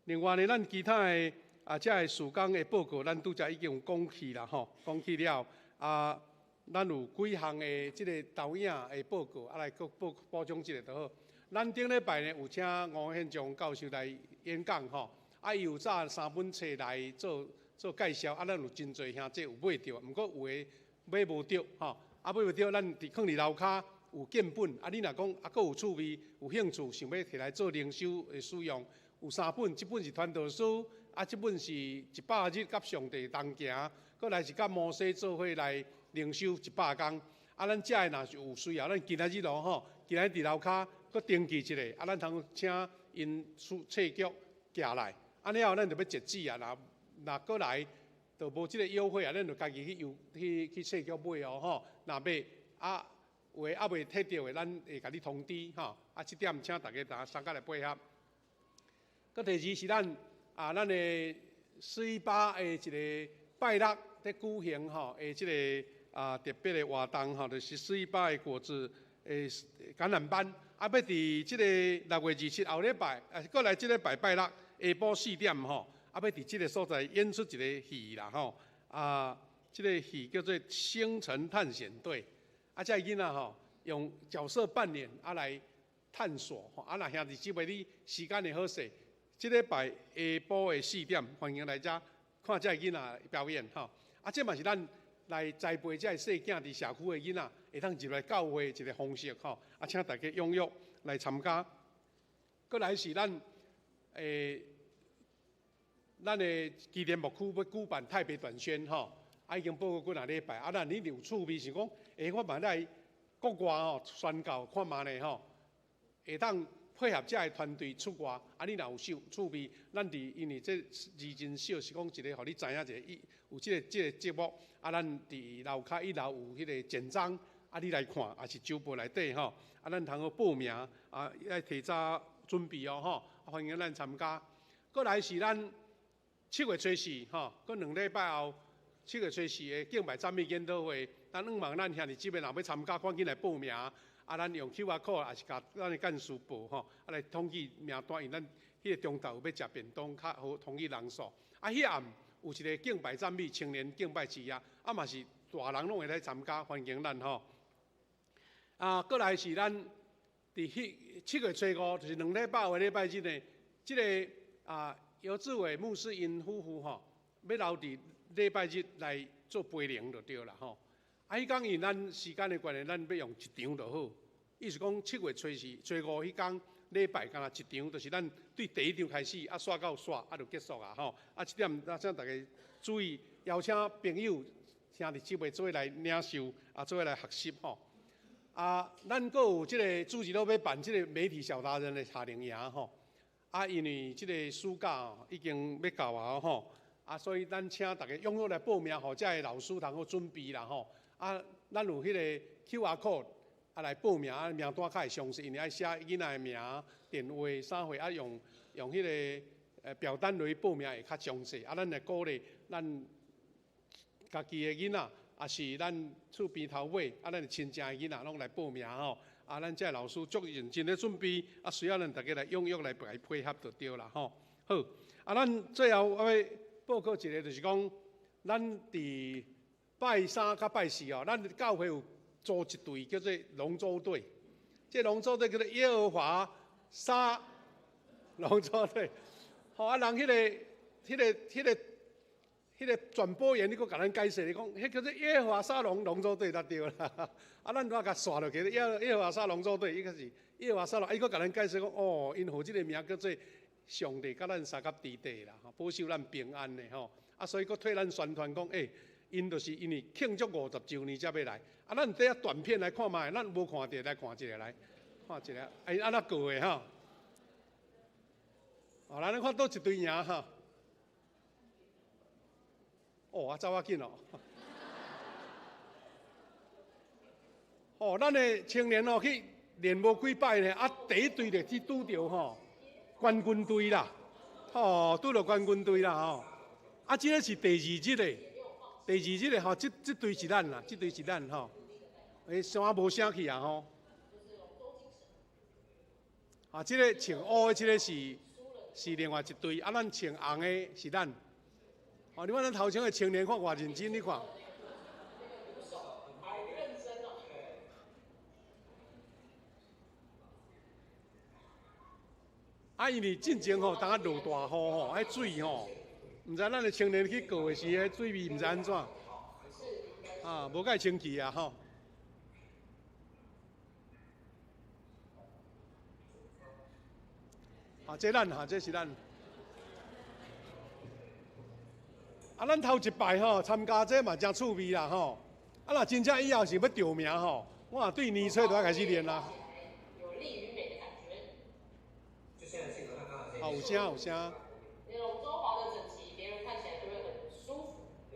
C: 另外呢，咱其他的啊，這个事工的報告，咱拄才已經有講去啦吼，講去了啊，咱有幾項的這个投影的報告，啊來閣補補充一下就好。咱頂禮拜呢有請吳憲章教授來演講吼，啊伊有紮三本冊來做做介紹，啊咱有真濟兄弟有買著，毋過有的買無著吼，啊買無著，咱佇囥佇樓跤有見本，啊你若講啊閣有趣味、有興趣，想欲提來做靈修的使用，有三本，這本是傳道書，啊這本是一百日佮上帝同行，閣來是佮摩西做伙來靈修一百工。啊，咱遮的若是有需要，咱今仔日咯吼，今仔日佇樓跤閣登記一下，啊，咱通請𪜶書冊局寄來。啊，了後咱就欲截止啊，若若閣來就無這个優惠啊，咱就家己去郵去去冊局買哦吼。若買啊，有的猶未提著的，咱會共你通知吼。啊，這點請大家大家相佮來配合。閣第二是咱啊，咱的418的一个拜六佇舉行吼的這个啊特別的活動吼，就是418的果子的橄欖班，啊，欲佇這个6月27後禮拜，啊，閣來這禮拜拜六下晡4點吼，啊，欲佇這个所在演出一个戲啦吼，啊，這个戲叫做《星辰探險隊》，啊，這个囡仔吼用角色扮演啊來探索吼，啊，若兄弟姊妹你時間會好勢，這禮拜下晡的四點，歡迎來遮看這个囡仔表演吼，啊，這嘛是咱來栽培這个細囝佇社區的囡仔，會當入來教會一个方式吼，啊，請大家踴躍來參加。閣來是咱咱的基甸牧區欲舉辦太白短宣吼，啊已經報告幾若禮拜，啊，咱你有趣味想講，欸，我嘛來國外吼宣教看覓咧吼，會當配合這个團隊出外，啊，你若有興趣味，咱佇因為這字真少，是講一个予你知影一下，伊有這个節目，啊，咱佇樓跤一樓有彼个簡章，啊，你來看，也是周報內底吼，啊，咱通好報名，啊，愛提早準備哦吼，歡迎咱參加。閣來是咱7月初四吼，閣兩禮拜後，七月初四的敬拜讚美研討會，咱向望咱兄弟姊妹若欲參加，趕緊來報名。啊，咱用 QR code，也是共咱的幹事報吼，啊來統計名單，因為咱彼個中晝有欲食便當，較好統計人數。啊，彼暗有一个敬拜讚美青年敬拜之夜，啊嘛是大人攏會來參加，歡迎咱吼。啊，閣來是咱佇彼七月初五，就是兩禮拜後的禮拜日呢，這个啊姚志偉牧師𪜶夫婦吼，欲留佇禮拜日來做陪靈就對啦吼。啊，彼工因咱時間的關係，咱欲用一場就好。意思講七月初四、初五彼工禮拜，敢若一場，就是咱對第一場開始，啊，煞到煞，啊，就結束啊吼。啊，這點啊，請大家注意，邀請朋友、兄弟姊妹做伙來領受，啊，做伙來學習吼。啊，咱閣有這个主日都欲辦這个媒體小達人的夏令營吼。啊，因為這个暑假已經欲到啊吼，啊，所以咱請大家踴躍來報名，予遮个老師通好準備啦吼。啊，咱有彼个 QR code 啊來報名，啊名單較會詳細，因為愛寫囡仔的名、電話、啥貨，啊用用彼个表單來報名會較詳細。啊，咱來鼓勵咱家己的囡仔，也是咱厝邊頭尾，啊，咱的親戚的囡仔攏來報名吼。啊，咱遮老師足認真咧準備，啊，需要咱大家來踴躍來來配合就對啦吼。好，啊，咱最後我欲報告一个，就是講咱佇拜三佮拜四哦，咱教會有組一隊叫做龍舟隊，這龍舟隊叫做耶和華沙龍舟隊。吼啊，人彼个、彼个、彼个、彼个轉播員，你閣共咱解釋，你講，彼叫做耶和華沙龍龍舟隊才對啦。啊，咱拄仔共煞落去，耶和華沙龍舟隊，伊個是耶和華沙龍，伊閣共咱解釋講，哦，𪜶予這个名叫做上帝佮咱相佮佇底啦，吼，保守咱平安的吼。啊，所以閣替咱宣傳講，欸，𪜶就是因為慶祝50週年才欲來。啊，咱底下短片來看覓，咱無看著來看一下來，看一下，欸，按怎過的吼？哦，咱來看佗一隊贏吼。哦，啊，走較緊哦。哦，咱的青年哦去練無幾擺呢，啊，第一隊就去拄著吼冠軍隊啦，吼，拄著冠軍隊啦吼。啊，這个是第二日的，第二日的吼，這隊是咱啦，這隊是咱吼。欸，聲無聲去啊吼。啊，這个穿烏的這个是另外一隊，啊，咱穿紅的是咱。哦，你看咱頭前的青年看偌認真，你看。啊，因為進前吼，當啊落大雨吼，彼水吼，毋知咱的青年去過的時，彼水味毋知按怎，啊，無介清氣啊吼。啊，這咱哈，這是咱。啊，咱頭一擺吼參加這嘛誠趣味啦吼。啊，若真正以後是欲著名吼，我對年初就愛開始練啦。啊，有聲有聲。
E: 那龍舟划得整齊，別人看起來就會很舒服。
F: 對。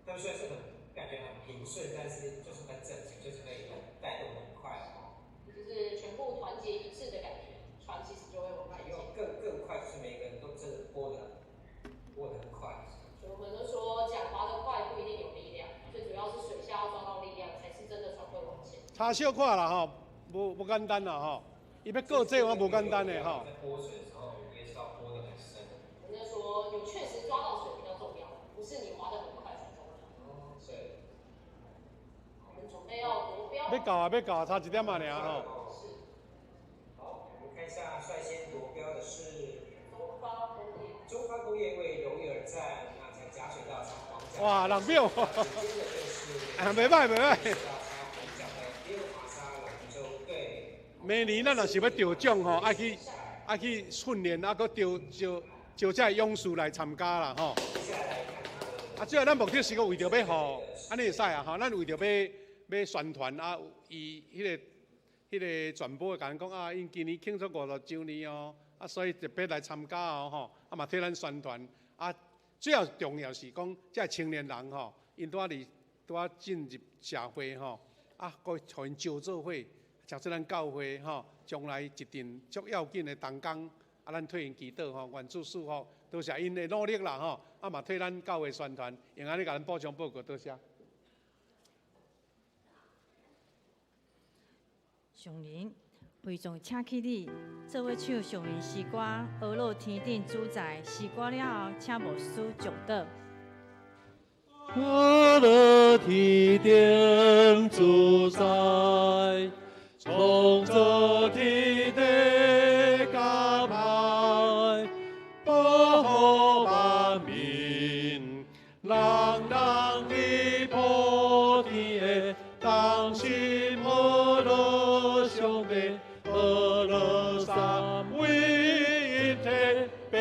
F: 他們雖然是很感覺很平順，但是就是很整齊，就是可以很帶動很快哦。
E: 就是全部團結一致的感覺，船其實就會往前進。
F: 更快，就是每個人都真的撥得很快。
E: 所以我們都說，槳划得快不一定有力量，最主要是水下要抓到力量，才是真的船會往前。
C: 差小可啦吼，無簡單啦吼。伊欲過這我無簡單的吼。
F: 在撥水的時候，也是要撥得很深。
E: 人家說有確實抓到水比較重要，不是你划得很快才重要。
F: 哦，對。
E: 我們準備要奪標。
C: 欲到啊，欲到啊，差一點仔爾吼。
E: 是。
F: 好，我們看一下率先奪標的是
E: 中發工業。
F: 中發工業為榮譽而戰，那在甲水道插黃甲。
C: 哇，人表。啊，袂歹袂歹。明年咱若是欲得獎吼，愛去訓練，啊，閣招招這勇士來參加啦吼。啊，主要咱目的是閣為著欲予，按呢會使啊吼，咱為著欲宣傳啊，伊彼個傳播的共咱講啊，𪜶今年慶祝50週年哦，啊，所以特別來參加哦吼，啊嘛替咱宣傳啊，主要重要是講這青年人吼，𪜶拄仔進入社會吼，啊，閣予𪜶招做伙。像這咱教會吼，將來一定足要緊的同工，啊，咱替𪜶祈禱吼，願主賜福，多謝𪜶的努力啦吼，啊嘛替咱教會宣傳，用按呢共咱補充報告，多謝。
D: 上人，會眾請起立，做伙唱上人詩歌《阿樂天頂主宰》，詩歌了後，請牧師祝禱。
B: 阿樂天頂主宰。創造天地甲海，保護萬民，人人伫普天的同心學樂上帝，學樂三位一體，百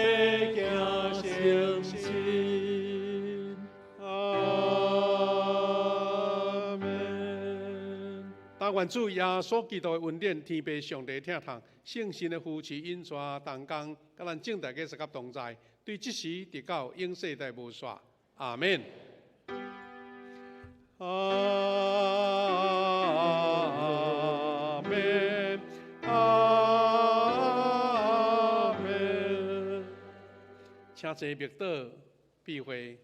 B: 行誠實。阿門。
C: 但願主耶穌基督的恩典、天父上帝疼痛、聖神的扶持、引帶同工，佮咱眾大家相佮同在，對這時直到永世代無煞。阿們。阿們，阿們。請坐默禱閉會。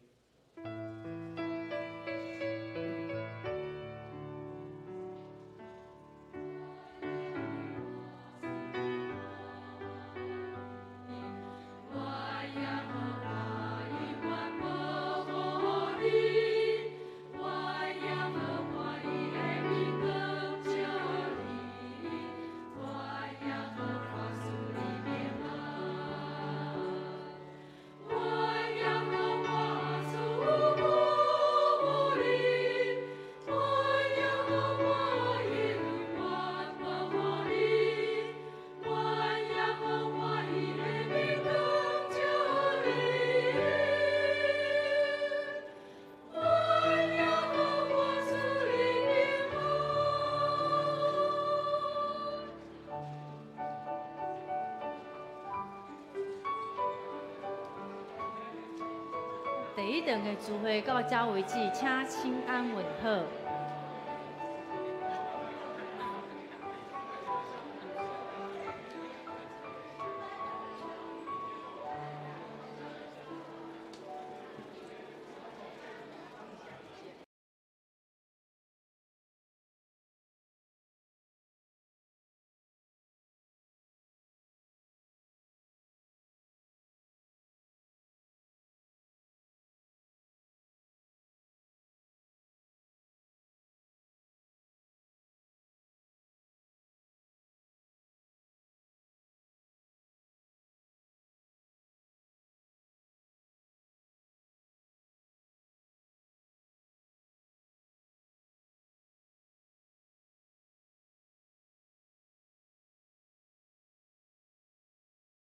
D: 第一段的聚會到這為止，請請安問好。